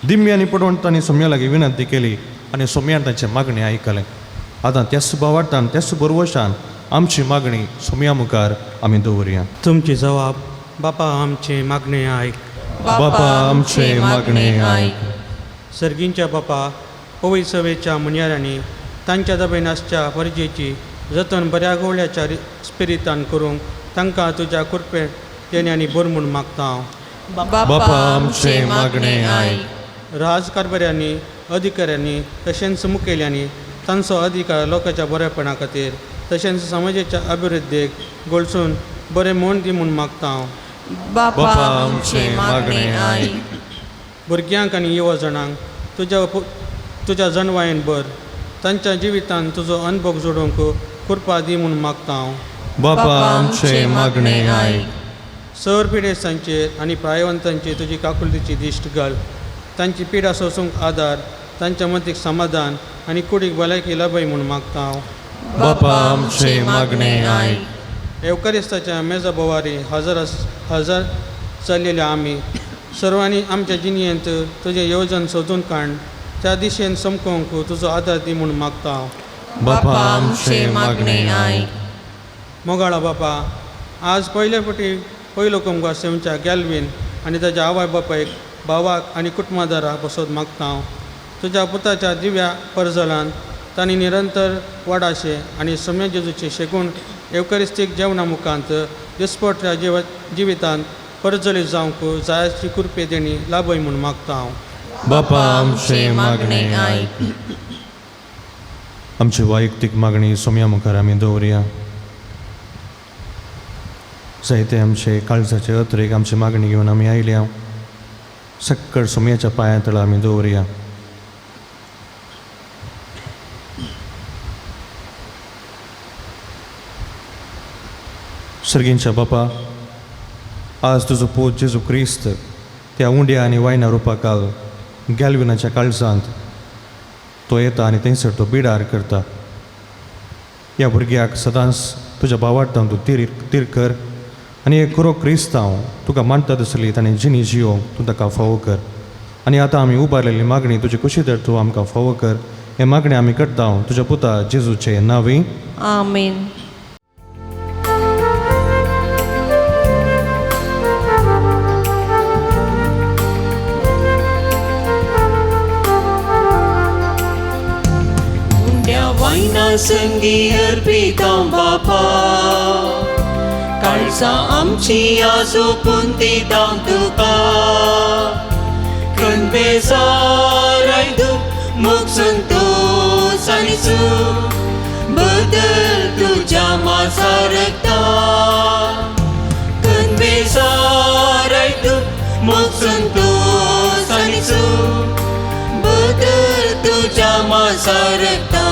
दिम्मी आनी पडवण तांणी सोम्या लागीं विनंती केली आनी सोम्यान तांचें मागणें आयकलें. आतां त्याच भावार्थान, त्याच बरवशान आमची मागणी सोम्या मुखार आमी दवरया. तुमची जबाब. बापा आमचे मागणें आयक. बापा आमचें मागणें आयक. सर्गींच्या बापा, पवित्र सभेच्या म्हणयाऱ्यांनी तांच्या दबेन आसच्या परजेची जतन बऱ्या गोवळ्याच्या स्पिरितान करूंक तांकां तुज्या कृपे देण्यांनी भर म्हूण मागता हांव. बापा आमचें मागणें आयक. राजकारभाऱ्यांनी, अधिकाऱ्यांनी तशेंच मुखेल्यांनी तांचो अधिकार लोकांच्या बरेपणा खातीर तशेंच समाजाच्या अभिवृद्धीक गळसून बरें म्हूण दी म्हूण मागता हांव. बापा आमचें मागणें आयक. भुरग्यांक आनी युवजणांक तुज्या जनवायेन भर, तांच्या जिवितांत तुजो अनभोग जोडूंक कृपा दी म्हूण मागता हांव. बापा आमचें मागणें आयक. सर पिडेस्तांचेर आनी प्रायवंतांचेर तुजी काकुळटीची दिश्ट घाल, तांची पिडा सोंसूंक आदार, तांच्या मतीक समाधान आनी कुडीक भलायकी लाभय म्हूण मागता हांव. बापा आमचें मागणें आयक. एवकारिस्ताच्या मेजा भोवारी हजर हजर चल्लेल्या आमी सर्वांनी आमच्या जिणेंत तुजें येवजण सोदून काड, त्या दिशेन समकोंक तुजो आदार दी म्हूण मागता हांव. बापा आमचें मागणें आयक. मोगाळा बापा, आज पयले फावटी पयलो कोमगार सेवच्या गॅलवीन आनी ताच्या आवय बापायक, भावाक आनी कुटुंबादाराक बसोत मागता हांव. तुज्या पुताच्या दिव्या परजलान तांणी निरंतर वाडाशें आनी सम्य जेजूचे शेगूण एवकरिस्तीक जेवणा मुखांत दिसपट्या जिवितांत परजलीत जावंक जायाची कृपे देणी लाभय म्हूण मागता हांव. बापा आमचें मागणें आयक. आमची वैयक्तीक मागणी सोम्या मुखार आमी दवरया. जायते आमचे काळजाचे अत्रेक आमची मागणी घेवन आमी आयल्या, सक्कड सोम्याच्या पांया तळा आमी दवरया. सर्गींच्या बापा, आज तुजो पूत जेजू क्रिस्त त्या उंड्या आनी वायना रुपाकाल गॅलविनाच्या काळजांत तो येता आनी थंयसर तो बिडार करता. ह्या भुरग्याक सदांच तुज्या भावार्थान तूं तीर तीर कर आनी एक खरो क्रिस्तांव तुका मानता तसली ताणें जिणी जियोंक तूं ताका फावो कर. आनी आतां आमी उबारलेली मागणी तुजे कुशीदर तूं आमकां फावो कर. हे मागणी आमी करता तुज्या पुता जेजूचे नांवी. आमेन. संगी अर्पिता बापा काळजां आमची आजोपून दिता तुका खंबेसाराय दुख मोग संतोष आनी सूख बदल तुज्या मासा रक्ता खंबेसाराय दुख मोग संतोष आनी सूख बदल तुज्या मासा रक्ता.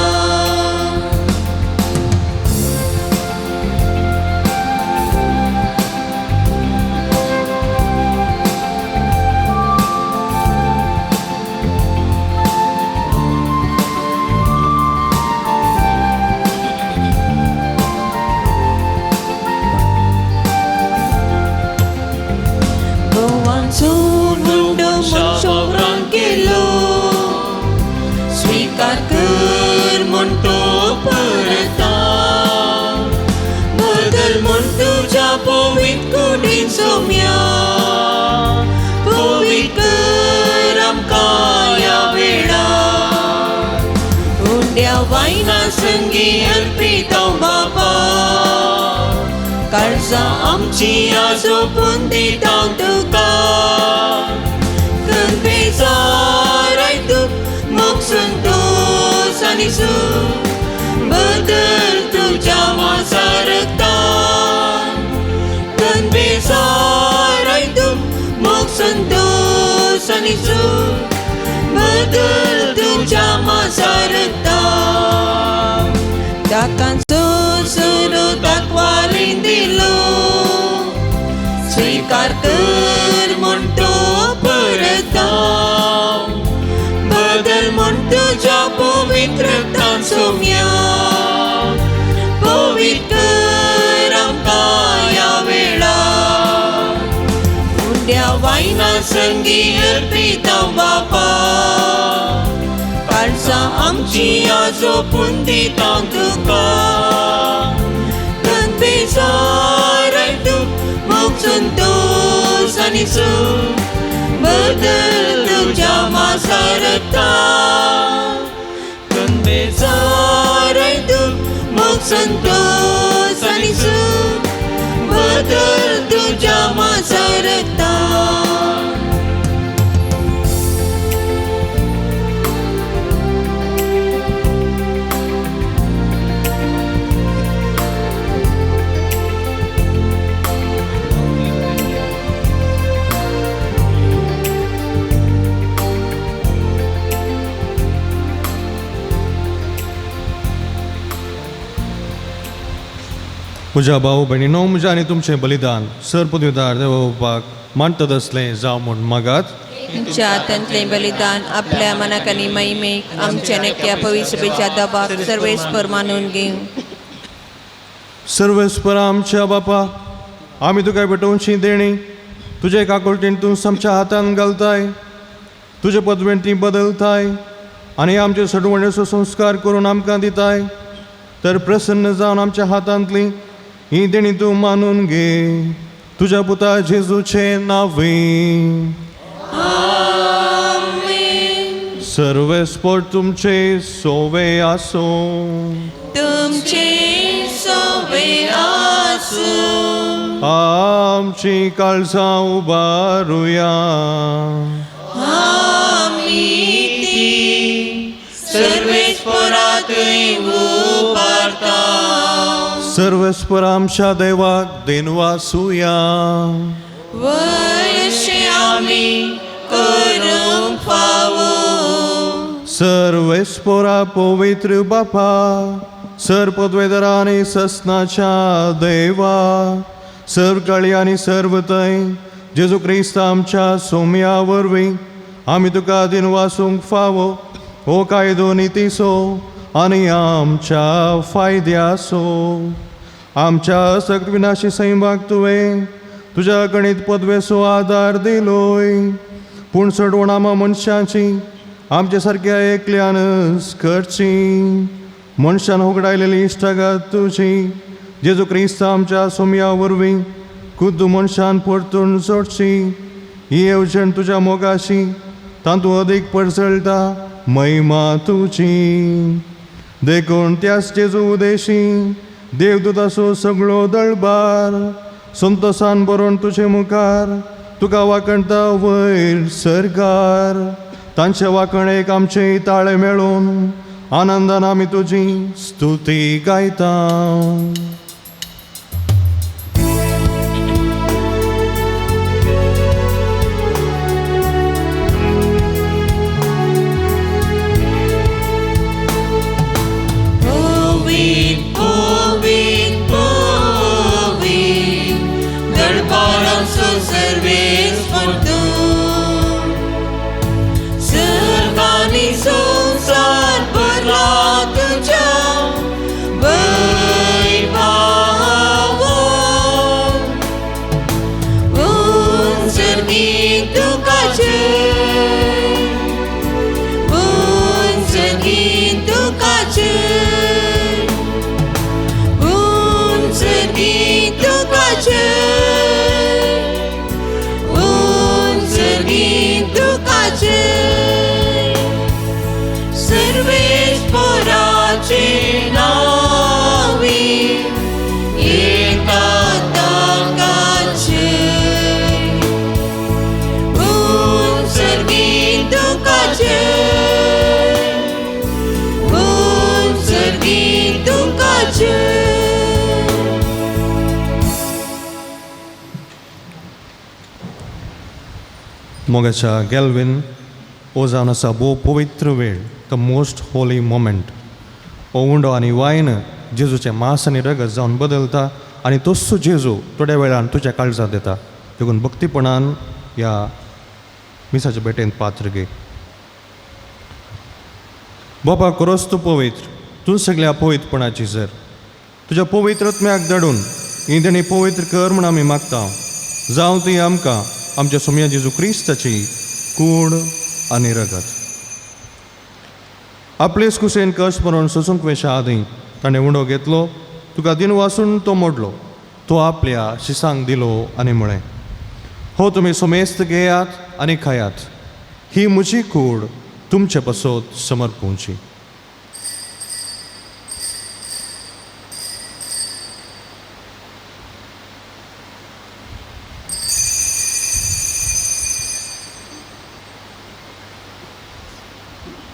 स्वीकार कर म्हूण तो परता बदल म्हूण तुज्या पवित्र कुडीन सोम्या पवित्र कर आमकां ह्या वेळा उंड्या वायना संगी अर्पिता बापा काळजां आमची आजोपून दिता तुका खंबेसाराय दुख मोग संतोष आनी सूख बदल तुज्या मासा रक्तान खंबेसाराय दुख मोग संतोष आनी सूख बदल तुज्या मासा रक्तान ताकांचो सुरू दाखवालीन दिलो स्वीकार कर म्हूण तो परता बदल म्हूण तुज्या पवित्र रक्तान सोम्या पवित्र कर आमकां ह्या वेळा उंड्या वायना संगी अर्पिता बापा काळजां आमची आजोपून दिता तुका खंबेसाराय दुख मोग संतोष आनी सूख बदल तुज्या मासा रक्तान खंबेसाराय दुख मोग संतोष आनी सूख बदल तुज्या मासा रक्तान. म्हज्या भाऊ भयणीनो म्हज्या आनी तुमचें बलिदान सर पदवीदार देव बापाक मानतात असलें जावं म्हूण मागात. तुमच्या हातांतलें बलिदान आपल्या मनाक आनी महिमेक आमच्या नक्या पवित्र दबाक सर्वेस्पर मानून घेवं. सर्वेस्पर आमच्या बापा आमी तुका भेटोवची देणी तुजे काकुळटेन तूं आमच्या हातान घालताय तुजे पदवेन ती बदलताय आनी आमचे सडवणेचो संस्कार करून आमकां दिताय तर प्रसन्न जावन आमच्या हातांतली ही देणी तूं मानून घे तुज्या पुता जेजूचे नांवे. सर्वेस्पर तुमचे सोवे आसूं. तुमचे सोवे आसूं. आमची काळजां उबारुया. आमी ती सर्वेस्परातूय उबारता. सर्वेस्पर आमच्या देवाक देनवासुया. वयशे आमी करूंक फावो. सर्वेस्परा पवित्र बापा सर पदवेदरा आनी ससनाच्या देवा सर्व काळी आनी सर्व थंय जेजू क्रिस्त आमच्या सोम्या वरवीं आमी तुका दिनवासूंक फावो हो कायदो नितीसो आनी आमच्या फायद्यासो. आमच्या सक्त विनाशी सैमाक तुवें तुज्या गणीत पदवेचो आदार दिलोय पूण चडवण आमा मनशांची आमच्या सारक्या एकल्यानच करची मनशान होगडायलेली इश्टागत तुजी जेजू क्रिस्त आमच्या सोम्या वरवीं खुद्द मनशान परतून जोडची ही येवजण तुज्या मोगाशी तातूंत अदीक परजळटा महिमा तुजी. देखून त्याच जेजू उदेशी देवदूताचो सगळो दळबार संतोसान बरोवन तुजे मुखार तुका वाकणता वयर सरकार. तांचे वाकणेक आमचे ताळे मेळून आनंदान आमी तुजी स्तुती गायता. मोगाच्या गॅल्विन हो जावन आसा भोव पवित्र वेळ, the most Holi moment. हो उंडो आनी वायन जेजूचें मांस आनी रगत जावन बदलता आनी तोच जेजू थोड्या वेळान तुज्या काळजांत येता. देखून भक्तीपणान ह्या मिसाच्या भेटेंत पात्र घे. बापा करोस तूं पवित्र, तूं सगळ्या पवित्रपणाची जर तुज्या पवित्र आत्म्याक धाडून ही देणी पवित्र कर म्हूण आमी मागता. जावं ती आमकां आमच्या सोम्या जेजू क्रिस्ताची कूड आनी रगत. आपलेच कुसेन कश्ट मरण सोसूंक वेशा आदीं ताणें उंडो घेतलो, तुका दिन वासून तो मोडलो, तो आपल्या शिसांक दिलो आनी म्हळें, हो तुमी सोमेस्त घेयात आनी खायात, ही म्हजी कूड तुमचे पासत समर्पूंची.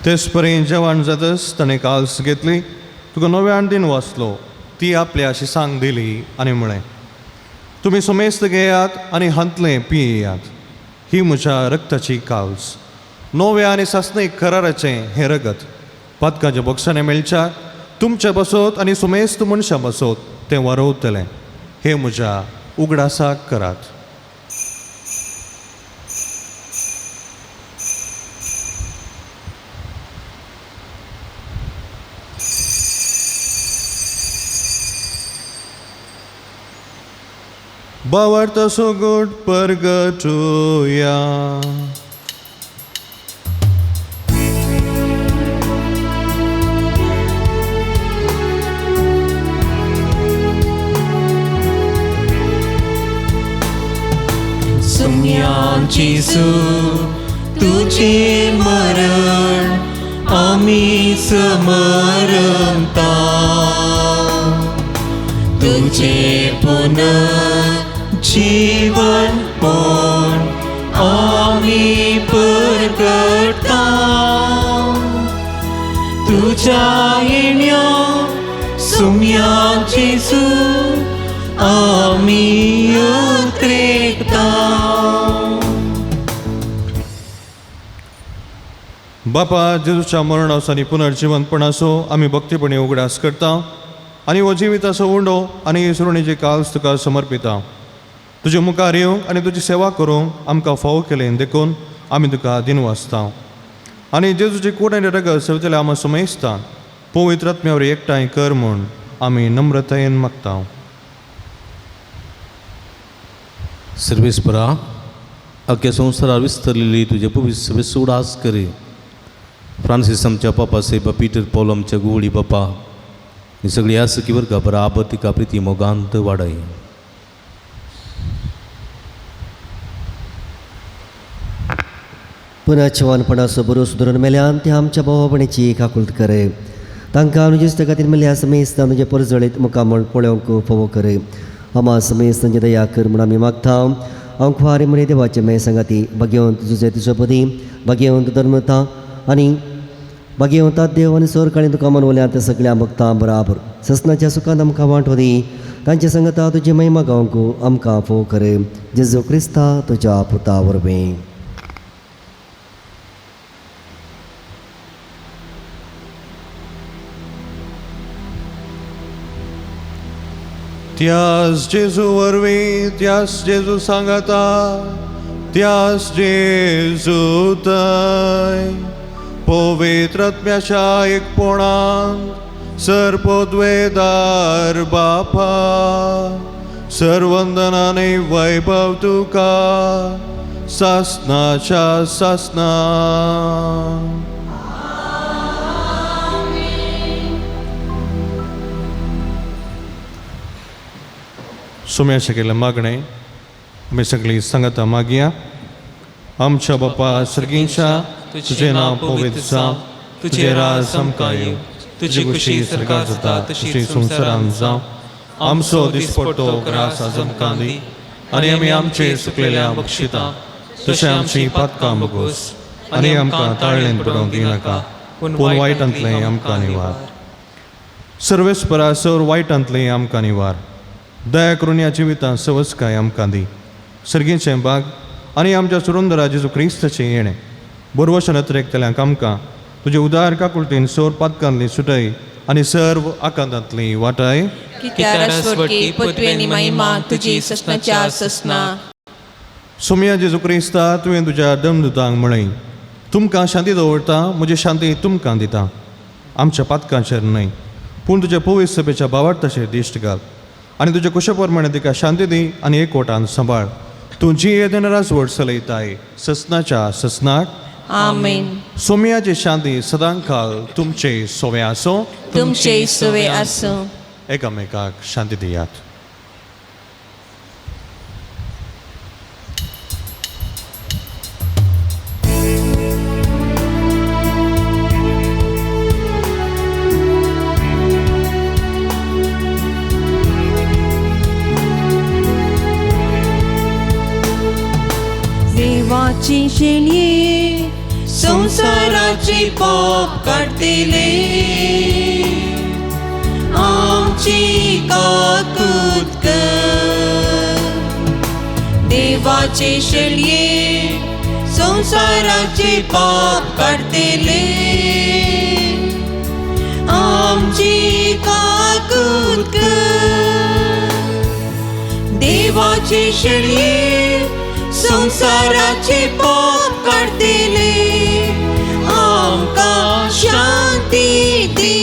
तेच परी जेवण जातच ताणें काल्स घेतली, तुका नव्यान दिन वाचलो, ती आपल्या शिसांक दिली आनी म्हळें, तुमी समेस्त घेयात आनी हांतलें पियेयात, ही म्हज्या रक्ताची काल्स, नव्या आनी सासणीक कराराचें हें रगत, पातकाच्या बक्षाने मेळच्या तुमच्या बसत आनी सुमेस्त मनशां बसत तें वारवतलें, हें म्हज्या उगडासाक करात. भावार्थ सोगोट परगटुया. सुम्यांची सु तुझे मरण आमी समरता, तुझे पुनः जीवन पण आमी परगटा, तुझ्या येण्या सुम्यांची सु आमी उतरेकता. बापा जेजूच्या मरणाचो आनी पुनर्जिवंतपणाचो आमी भक्तीपणी उगडास करता आनी हो जिविताचो उंडो आनी सुरणीची काल्स तुका समर्पिता. तुजे मुखार येवंक आनी तुजी सेवा करूंक आमकां फावो केलें देखून आमी तुका दिनवासता. आनी जेजूची कूड आनी रगत सेवतले आमी समयस्ता पवित्र आत्म्यावर एकठांय कर म्हूण आमी नम्रतायेन मागता. सर्वेस्परा अख्ख्या संवसारार विस्तरलेली तुजे पवित्र उडास करी. फ्रांसीस आमच्या पापा सेबा, पीटर पॉल आमच्या गुवळी बापा, ही सगळी आसा की वर्गा बराबर तिका प्रिती मोगांत वाडय. पुनः जिवनपणाचो बरो सुदरून मेल्यान ते आमच्या भावपणीची काकुळट करे. तांकां तुजे खातीर मेळ्ळ्या समेस्तां तुजें परजळीत मुखामळ पळोवंक फावो कर. आमा समेस्तांची दया कर म्हूण आमी मागता. हांव खुवारी मरे देवाचे मे सांगाती भाग्यवंत जुजे तुजो पदी भाग्यवंत धर्मता आनी भाग्यवंता देव आनी सोर काळी तुका मनवल्या त्या सगळ्या भक्तां बराबर ससनाच्या सुखान आमकां वांटो दी. तांचे संगता तुजी महिमा गावंक आमकां फोव कर. जेजू क्रिस्ता तुज्या पुता वरवीं. त्यास जेजू वरवीं, त्यास जेजू सांगाता, त्यास जेजू तय पवित्र आत्म्याच्या एकपणान सर्पोद्वेदार बापा सर्वंदनाने वैभव तुका सासनाच्या सासना. सुम्या केल्लें मागणें आमी सगळीं सांगता मागया. आमच्या बापा सर्गींच्या, तुजें नांव पवित्र जावं, तुजें राज आमकां येवं, तुजी खुशी सर्गात जाता तशी संवसारांत जावं. आमचो दिसपट्टो ग्रास आज आमकां दी आनी आमी आमचे सुकलेल्या बक्षिता तशें आमची पातकां बगोस आनी आमकां ताळ्ळेन पडोवंक दिनाका, पूण वायटांतलें आमकां निवार. सर्वेस्परा सर वायटांतलें आमकां निवार. दया करून ह्या जिवितांत सवसकाय आमकां दी. सर्गीचें बाग आनी आमच्या सुरुंदरा जेजू क्रिस्ताचें येणें बरवश नत्रेकतल्यांक आमकां तुजे उदार काकुळतीन सोर पातकांतली सुटय आनी सर्व आकांतांतली वाटाय. सोमया जेजू क्रिस्ता, तुवें तुज्या दमदुतांक म्हळें, तुमकां शांती दवरता, म्हजी शांती तुमकां दिता. आमच्या पातकांचेर न्हय पूण तुज्या पवित्र सभेच्या भावार्थाचेर दिश्ट घाल आनी तुज्या कुशा प्रमाणे तिका शांती दी आनी एकवटान सांबाळ. तूं जी येदेन राजवट चलयताय ससनाच्या ससनाक. आमेन. सोमयाची शांती सदांकाल तुमचे सोवे आसूं. तुमचे सोवे आसूं. एकामेकाक शांती दियात. देवाची शेणये संवसाराची पाप काडटले, आमची काकूत कर. देवाची शेणये संवसाराची पाप काडटले, आमची काकूत कर. देवाची शेणये संवसाराचे पाप काडटले, आमकां शांती दी.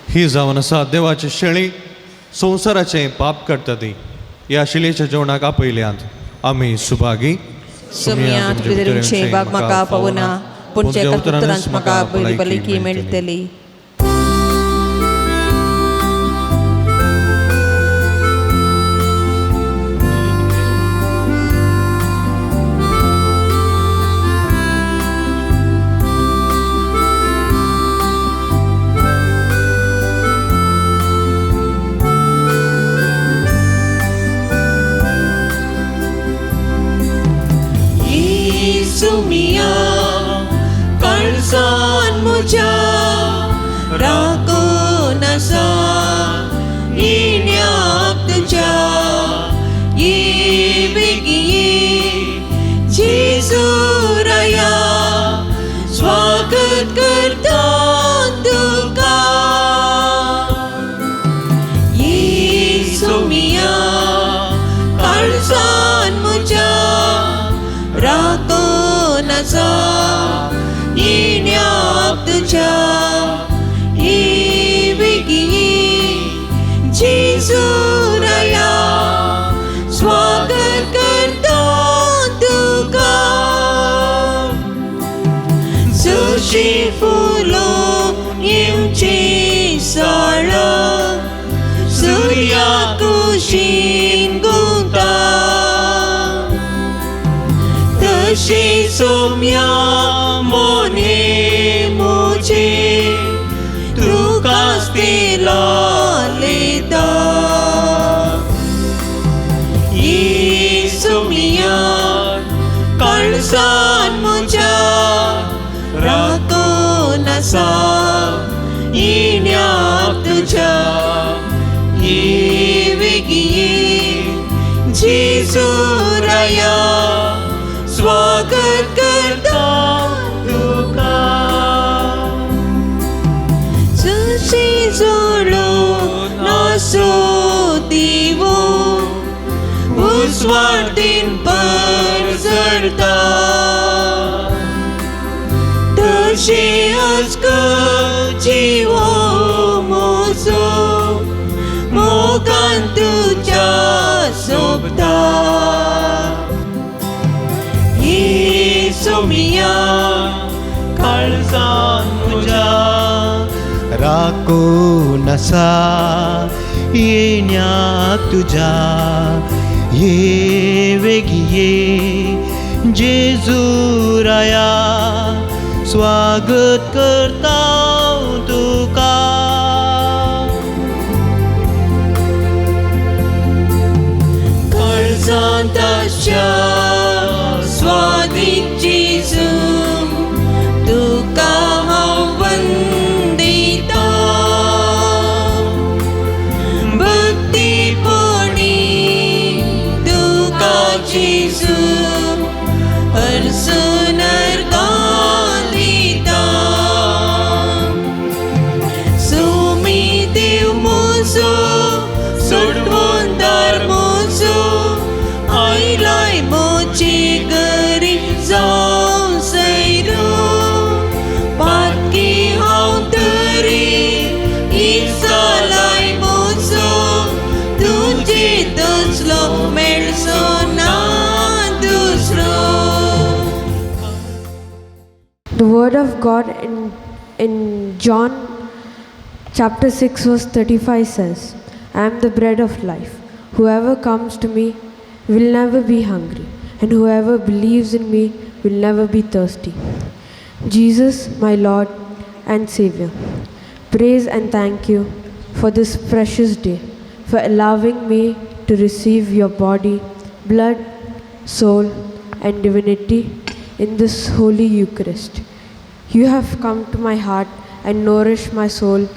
ही जावन आसा देवाची शेळी संवसाराचें पाप काडटा ती. ह्या शिलेच्या जेवणाक आपयल्यांत आमी सुभागी. सोमया तुमचे बाग म्हाका पावना, पूण एका उतरांत म्हाका भलायकी मेळटली. सुमिया कळसान म्हज्या राखून आसा येण्याक तुज्या. ये बेगी ये जेजू राया, स्वागत करता तुका. ये सुमिया कळसान म्हज्या राखून आसा येण्याक तुज्या. ये बेगी ये जेजू राया, स्वागत करता तुका. जशी फुलां येवचीं साळां सुर्या कुशीन गुंता, तशी सोम्या मोने मुझे तुकाच लालेता ये सोम्या काळजान मुझ्या राखून आसा येण्याक तुज्या ये वेगीं ये जेजू राया स्वागत करता तुका जशी जोडो नासो दिवो उजवाडीन परजळता तशी अजक जिवो म्हजो मोगान तुज्या सोबता ये सोमिया काळजान म्हज्या राखून आसा येण्याक तुज्या ये वेगीं ये जेजू राया स्वागत करता तुका काळजांत आसच्या स्वादीक जेजू तुका हांव वंदिता भक्तीपणी तुका जेजू हरसून अर्गां दिता सुमी देव म्हजो सोडवणदार म्हजो आयलाय म्हजे घरी जावं सैरो पातकी हांव तरी इसालाय म्हजो तुजे तसलो मेळचो ना दुसरो. The word of God in John chapter 6 verse 35 says, I am the bread of life. Whoever comes to me will never be hungry, and whoever believes in me will never be thirsty. Jesus, my Lord and Savior, praise and thank you for this precious day, for allowing me to receive your body, blood, soul, and divinity in this holy Eucharist. You have come to my heart and nourished my soul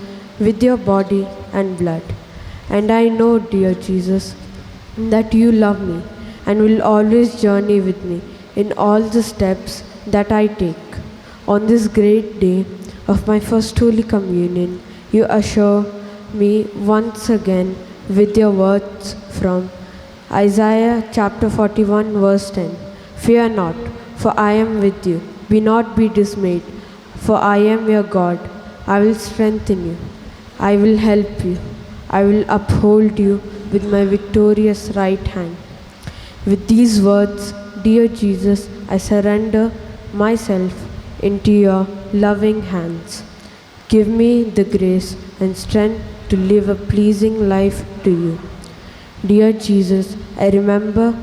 with your body and blood. And I know, dear Jesus, that you love me and will always journey with me in all the steps that I take. On this great day of my first Holy Communion, you assure me once again with your words from Isaiah chapter 41 verse 10. Fear not, for I am with you. Be not be dismayed, for I am your God. I will strengthen you. I will help you. I will uphold you with my victorious right hand. With these words, dear Jesus, I surrender myself into your loving hands. Give me the grace and strength to live a pleasing life to you. Dear Jesus, I remember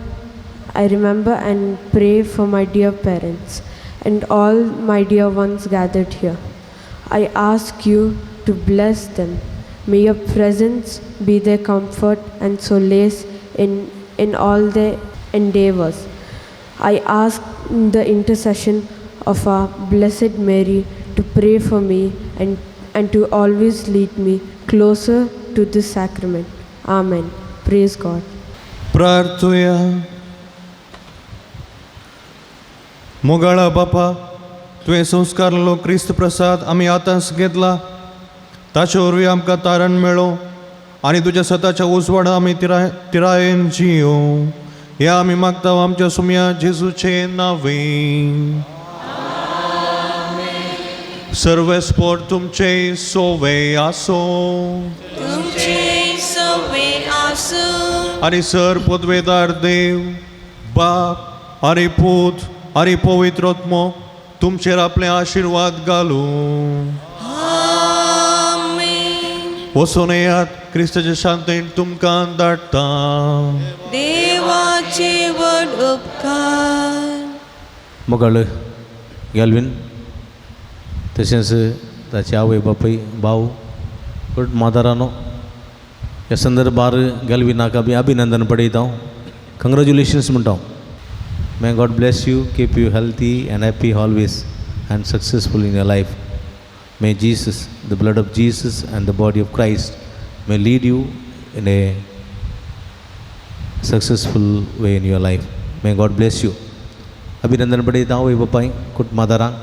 and pray for my dear parents and all my dear ones gathered here. I ask you to bless them. May your presence be their comfort and solace in all their endeavors. I ask the intercession of our Blessed Mary to pray for me and to always lead me closer to this sacrament. Amen. Praise God. प्रार्थुया. मोगाळा बापा, तुवें संस्कारलो क्रिस्त प्रसाद आमी आतांच घेतला, ताचे वरवीं आमकां तारण मेळो आनी तुज्या सताच्या उजवाडा आमी तिरायेन जियो. ह्या आमी मागता आमच्या सुमया जेजूचे नावे. सर्वेस्पोर तुमचे सोवे आसो. तुमचे सोवे आसो. आनी सर पदवेदार देव बाप आनी पूत आनी पवित्र आत्मो तुमचेर आपले आशिर्वाद घालूं. वचून येयात, क्रिस्ताचे शांतीन तुमकां धाडटा. देवाचे व्हड उपकार. मोगाळ गॅल्वीन तशेंच ताचे आवय बापूय भाव कुटुंबादारानो ह्या संदर्भार गॅल्विनाक आमी अभिनंदन पडयता हांव, कंग्रेच्युलेशन्स म्हणटा हांव. May God bless you, keep you healthy and happy always and successful in your life. May Jesus, the blood of Jesus and the body of Christ may lead you in a successful way in your life. May God bless you. अभिनंदन पडयता आवय बापाय कुटुंबादारांक.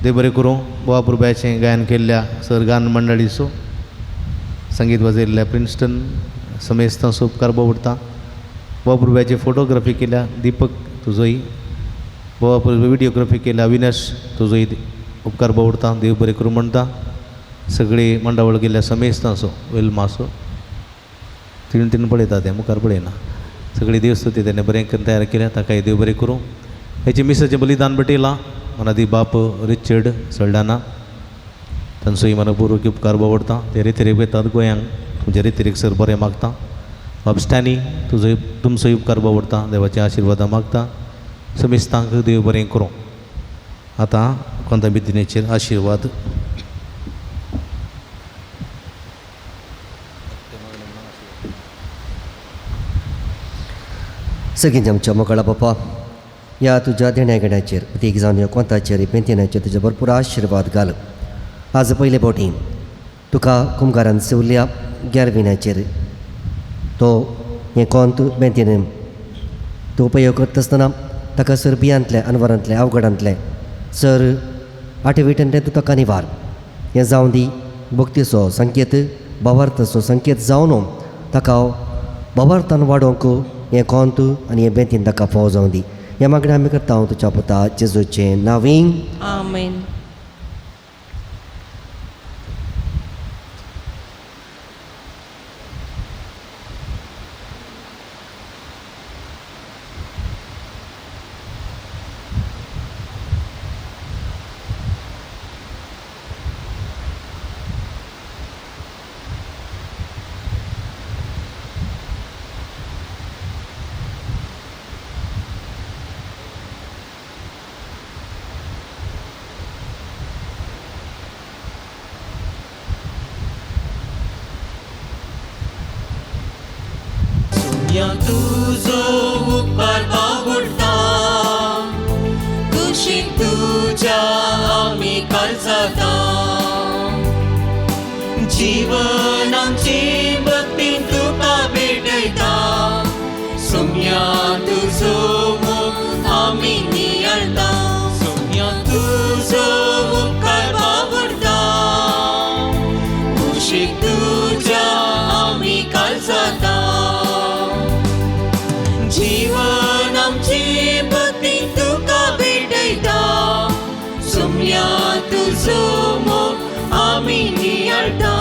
देव बरें करूं. बोवा पुरब्याचें गायन केल्ल्या sir गान मंडळीचो संगीत वाजयल्ल्या प्रिन्स्टन समेस्तांचो उपकार बोवडटा. बोवा पुरब्याची फोटोग्राफी केल्या दीपक तुजोय, बोवा पुरब्या व्हिडियोग्राफी केल्या अविनाश तुजोय उपकार बोवडटा. देव बरें करूं म्हणटा. सगळी मंडावळ केल्ल्या समेस्तांचो वेलमाचो तीन तीन पळयता तें मुखार पळयना. सगळी देवस्तुती तेणें बरें करून तयार केल्या ताकाय देव बरें करूं. हेचें मिसाचें बलिदान भेटयलां मनादी बाप रिचर्ड सल्डाना तांचोय मनपूर्वक उपकार बावडटा. ते रितिरेक वयतात गोंयांक तुमच्या रितिरेक सर बरें मागता. बाब स्टॅनी तुजो तुमचोय उपकार बावडटा. देवाचे आशिर्वादां मागता. समेस्तांक देव बरें करूं. आतां कोंता बिदिनेचेर आशिर्वाद. सगळीं आमच्या मोगाळा बापा ह्या तुज्या देण्या घेण्याचेर तीग जावन ह्या कोंताचेर बेंतिनाचेर तुजे भरपूर आशिर्वाद घाल. आज पयले फावटी तुका कुमकारान सेवल्या गॅरविनाचेर तो हें कोंत बेंतीन तो उपयोग करता आसतना ताका सर बियांतलें अनवरांतलें अवघडांतलें सर आठविटांतलें तूं ताका निवार. हें जावं दी भक्तीचो संकेत भावार्थाचो संकेत जावन ताका भावार्थान वाडोवंक हें कोंत आनी हें बेंतीन ताका फावो जावं दी. ह्या मागणें आमी करता हांव तुज्या पुता जेजूचें नांवीं. आमेन. तुजो उपकार बावडटा कुशीक तुज्या आमी काळजाता जीवन आमचे भक्तीन तुका भेटयता सोम्या तुजो मोग आमी नियाळटा सोम्या तुजो उपकार बावडटा कुशीक तुज्या आमी काळजाता जीवन आमचे भक्ती तुका भेटयता सोम्या तुजो मोग आमी नियाळटा.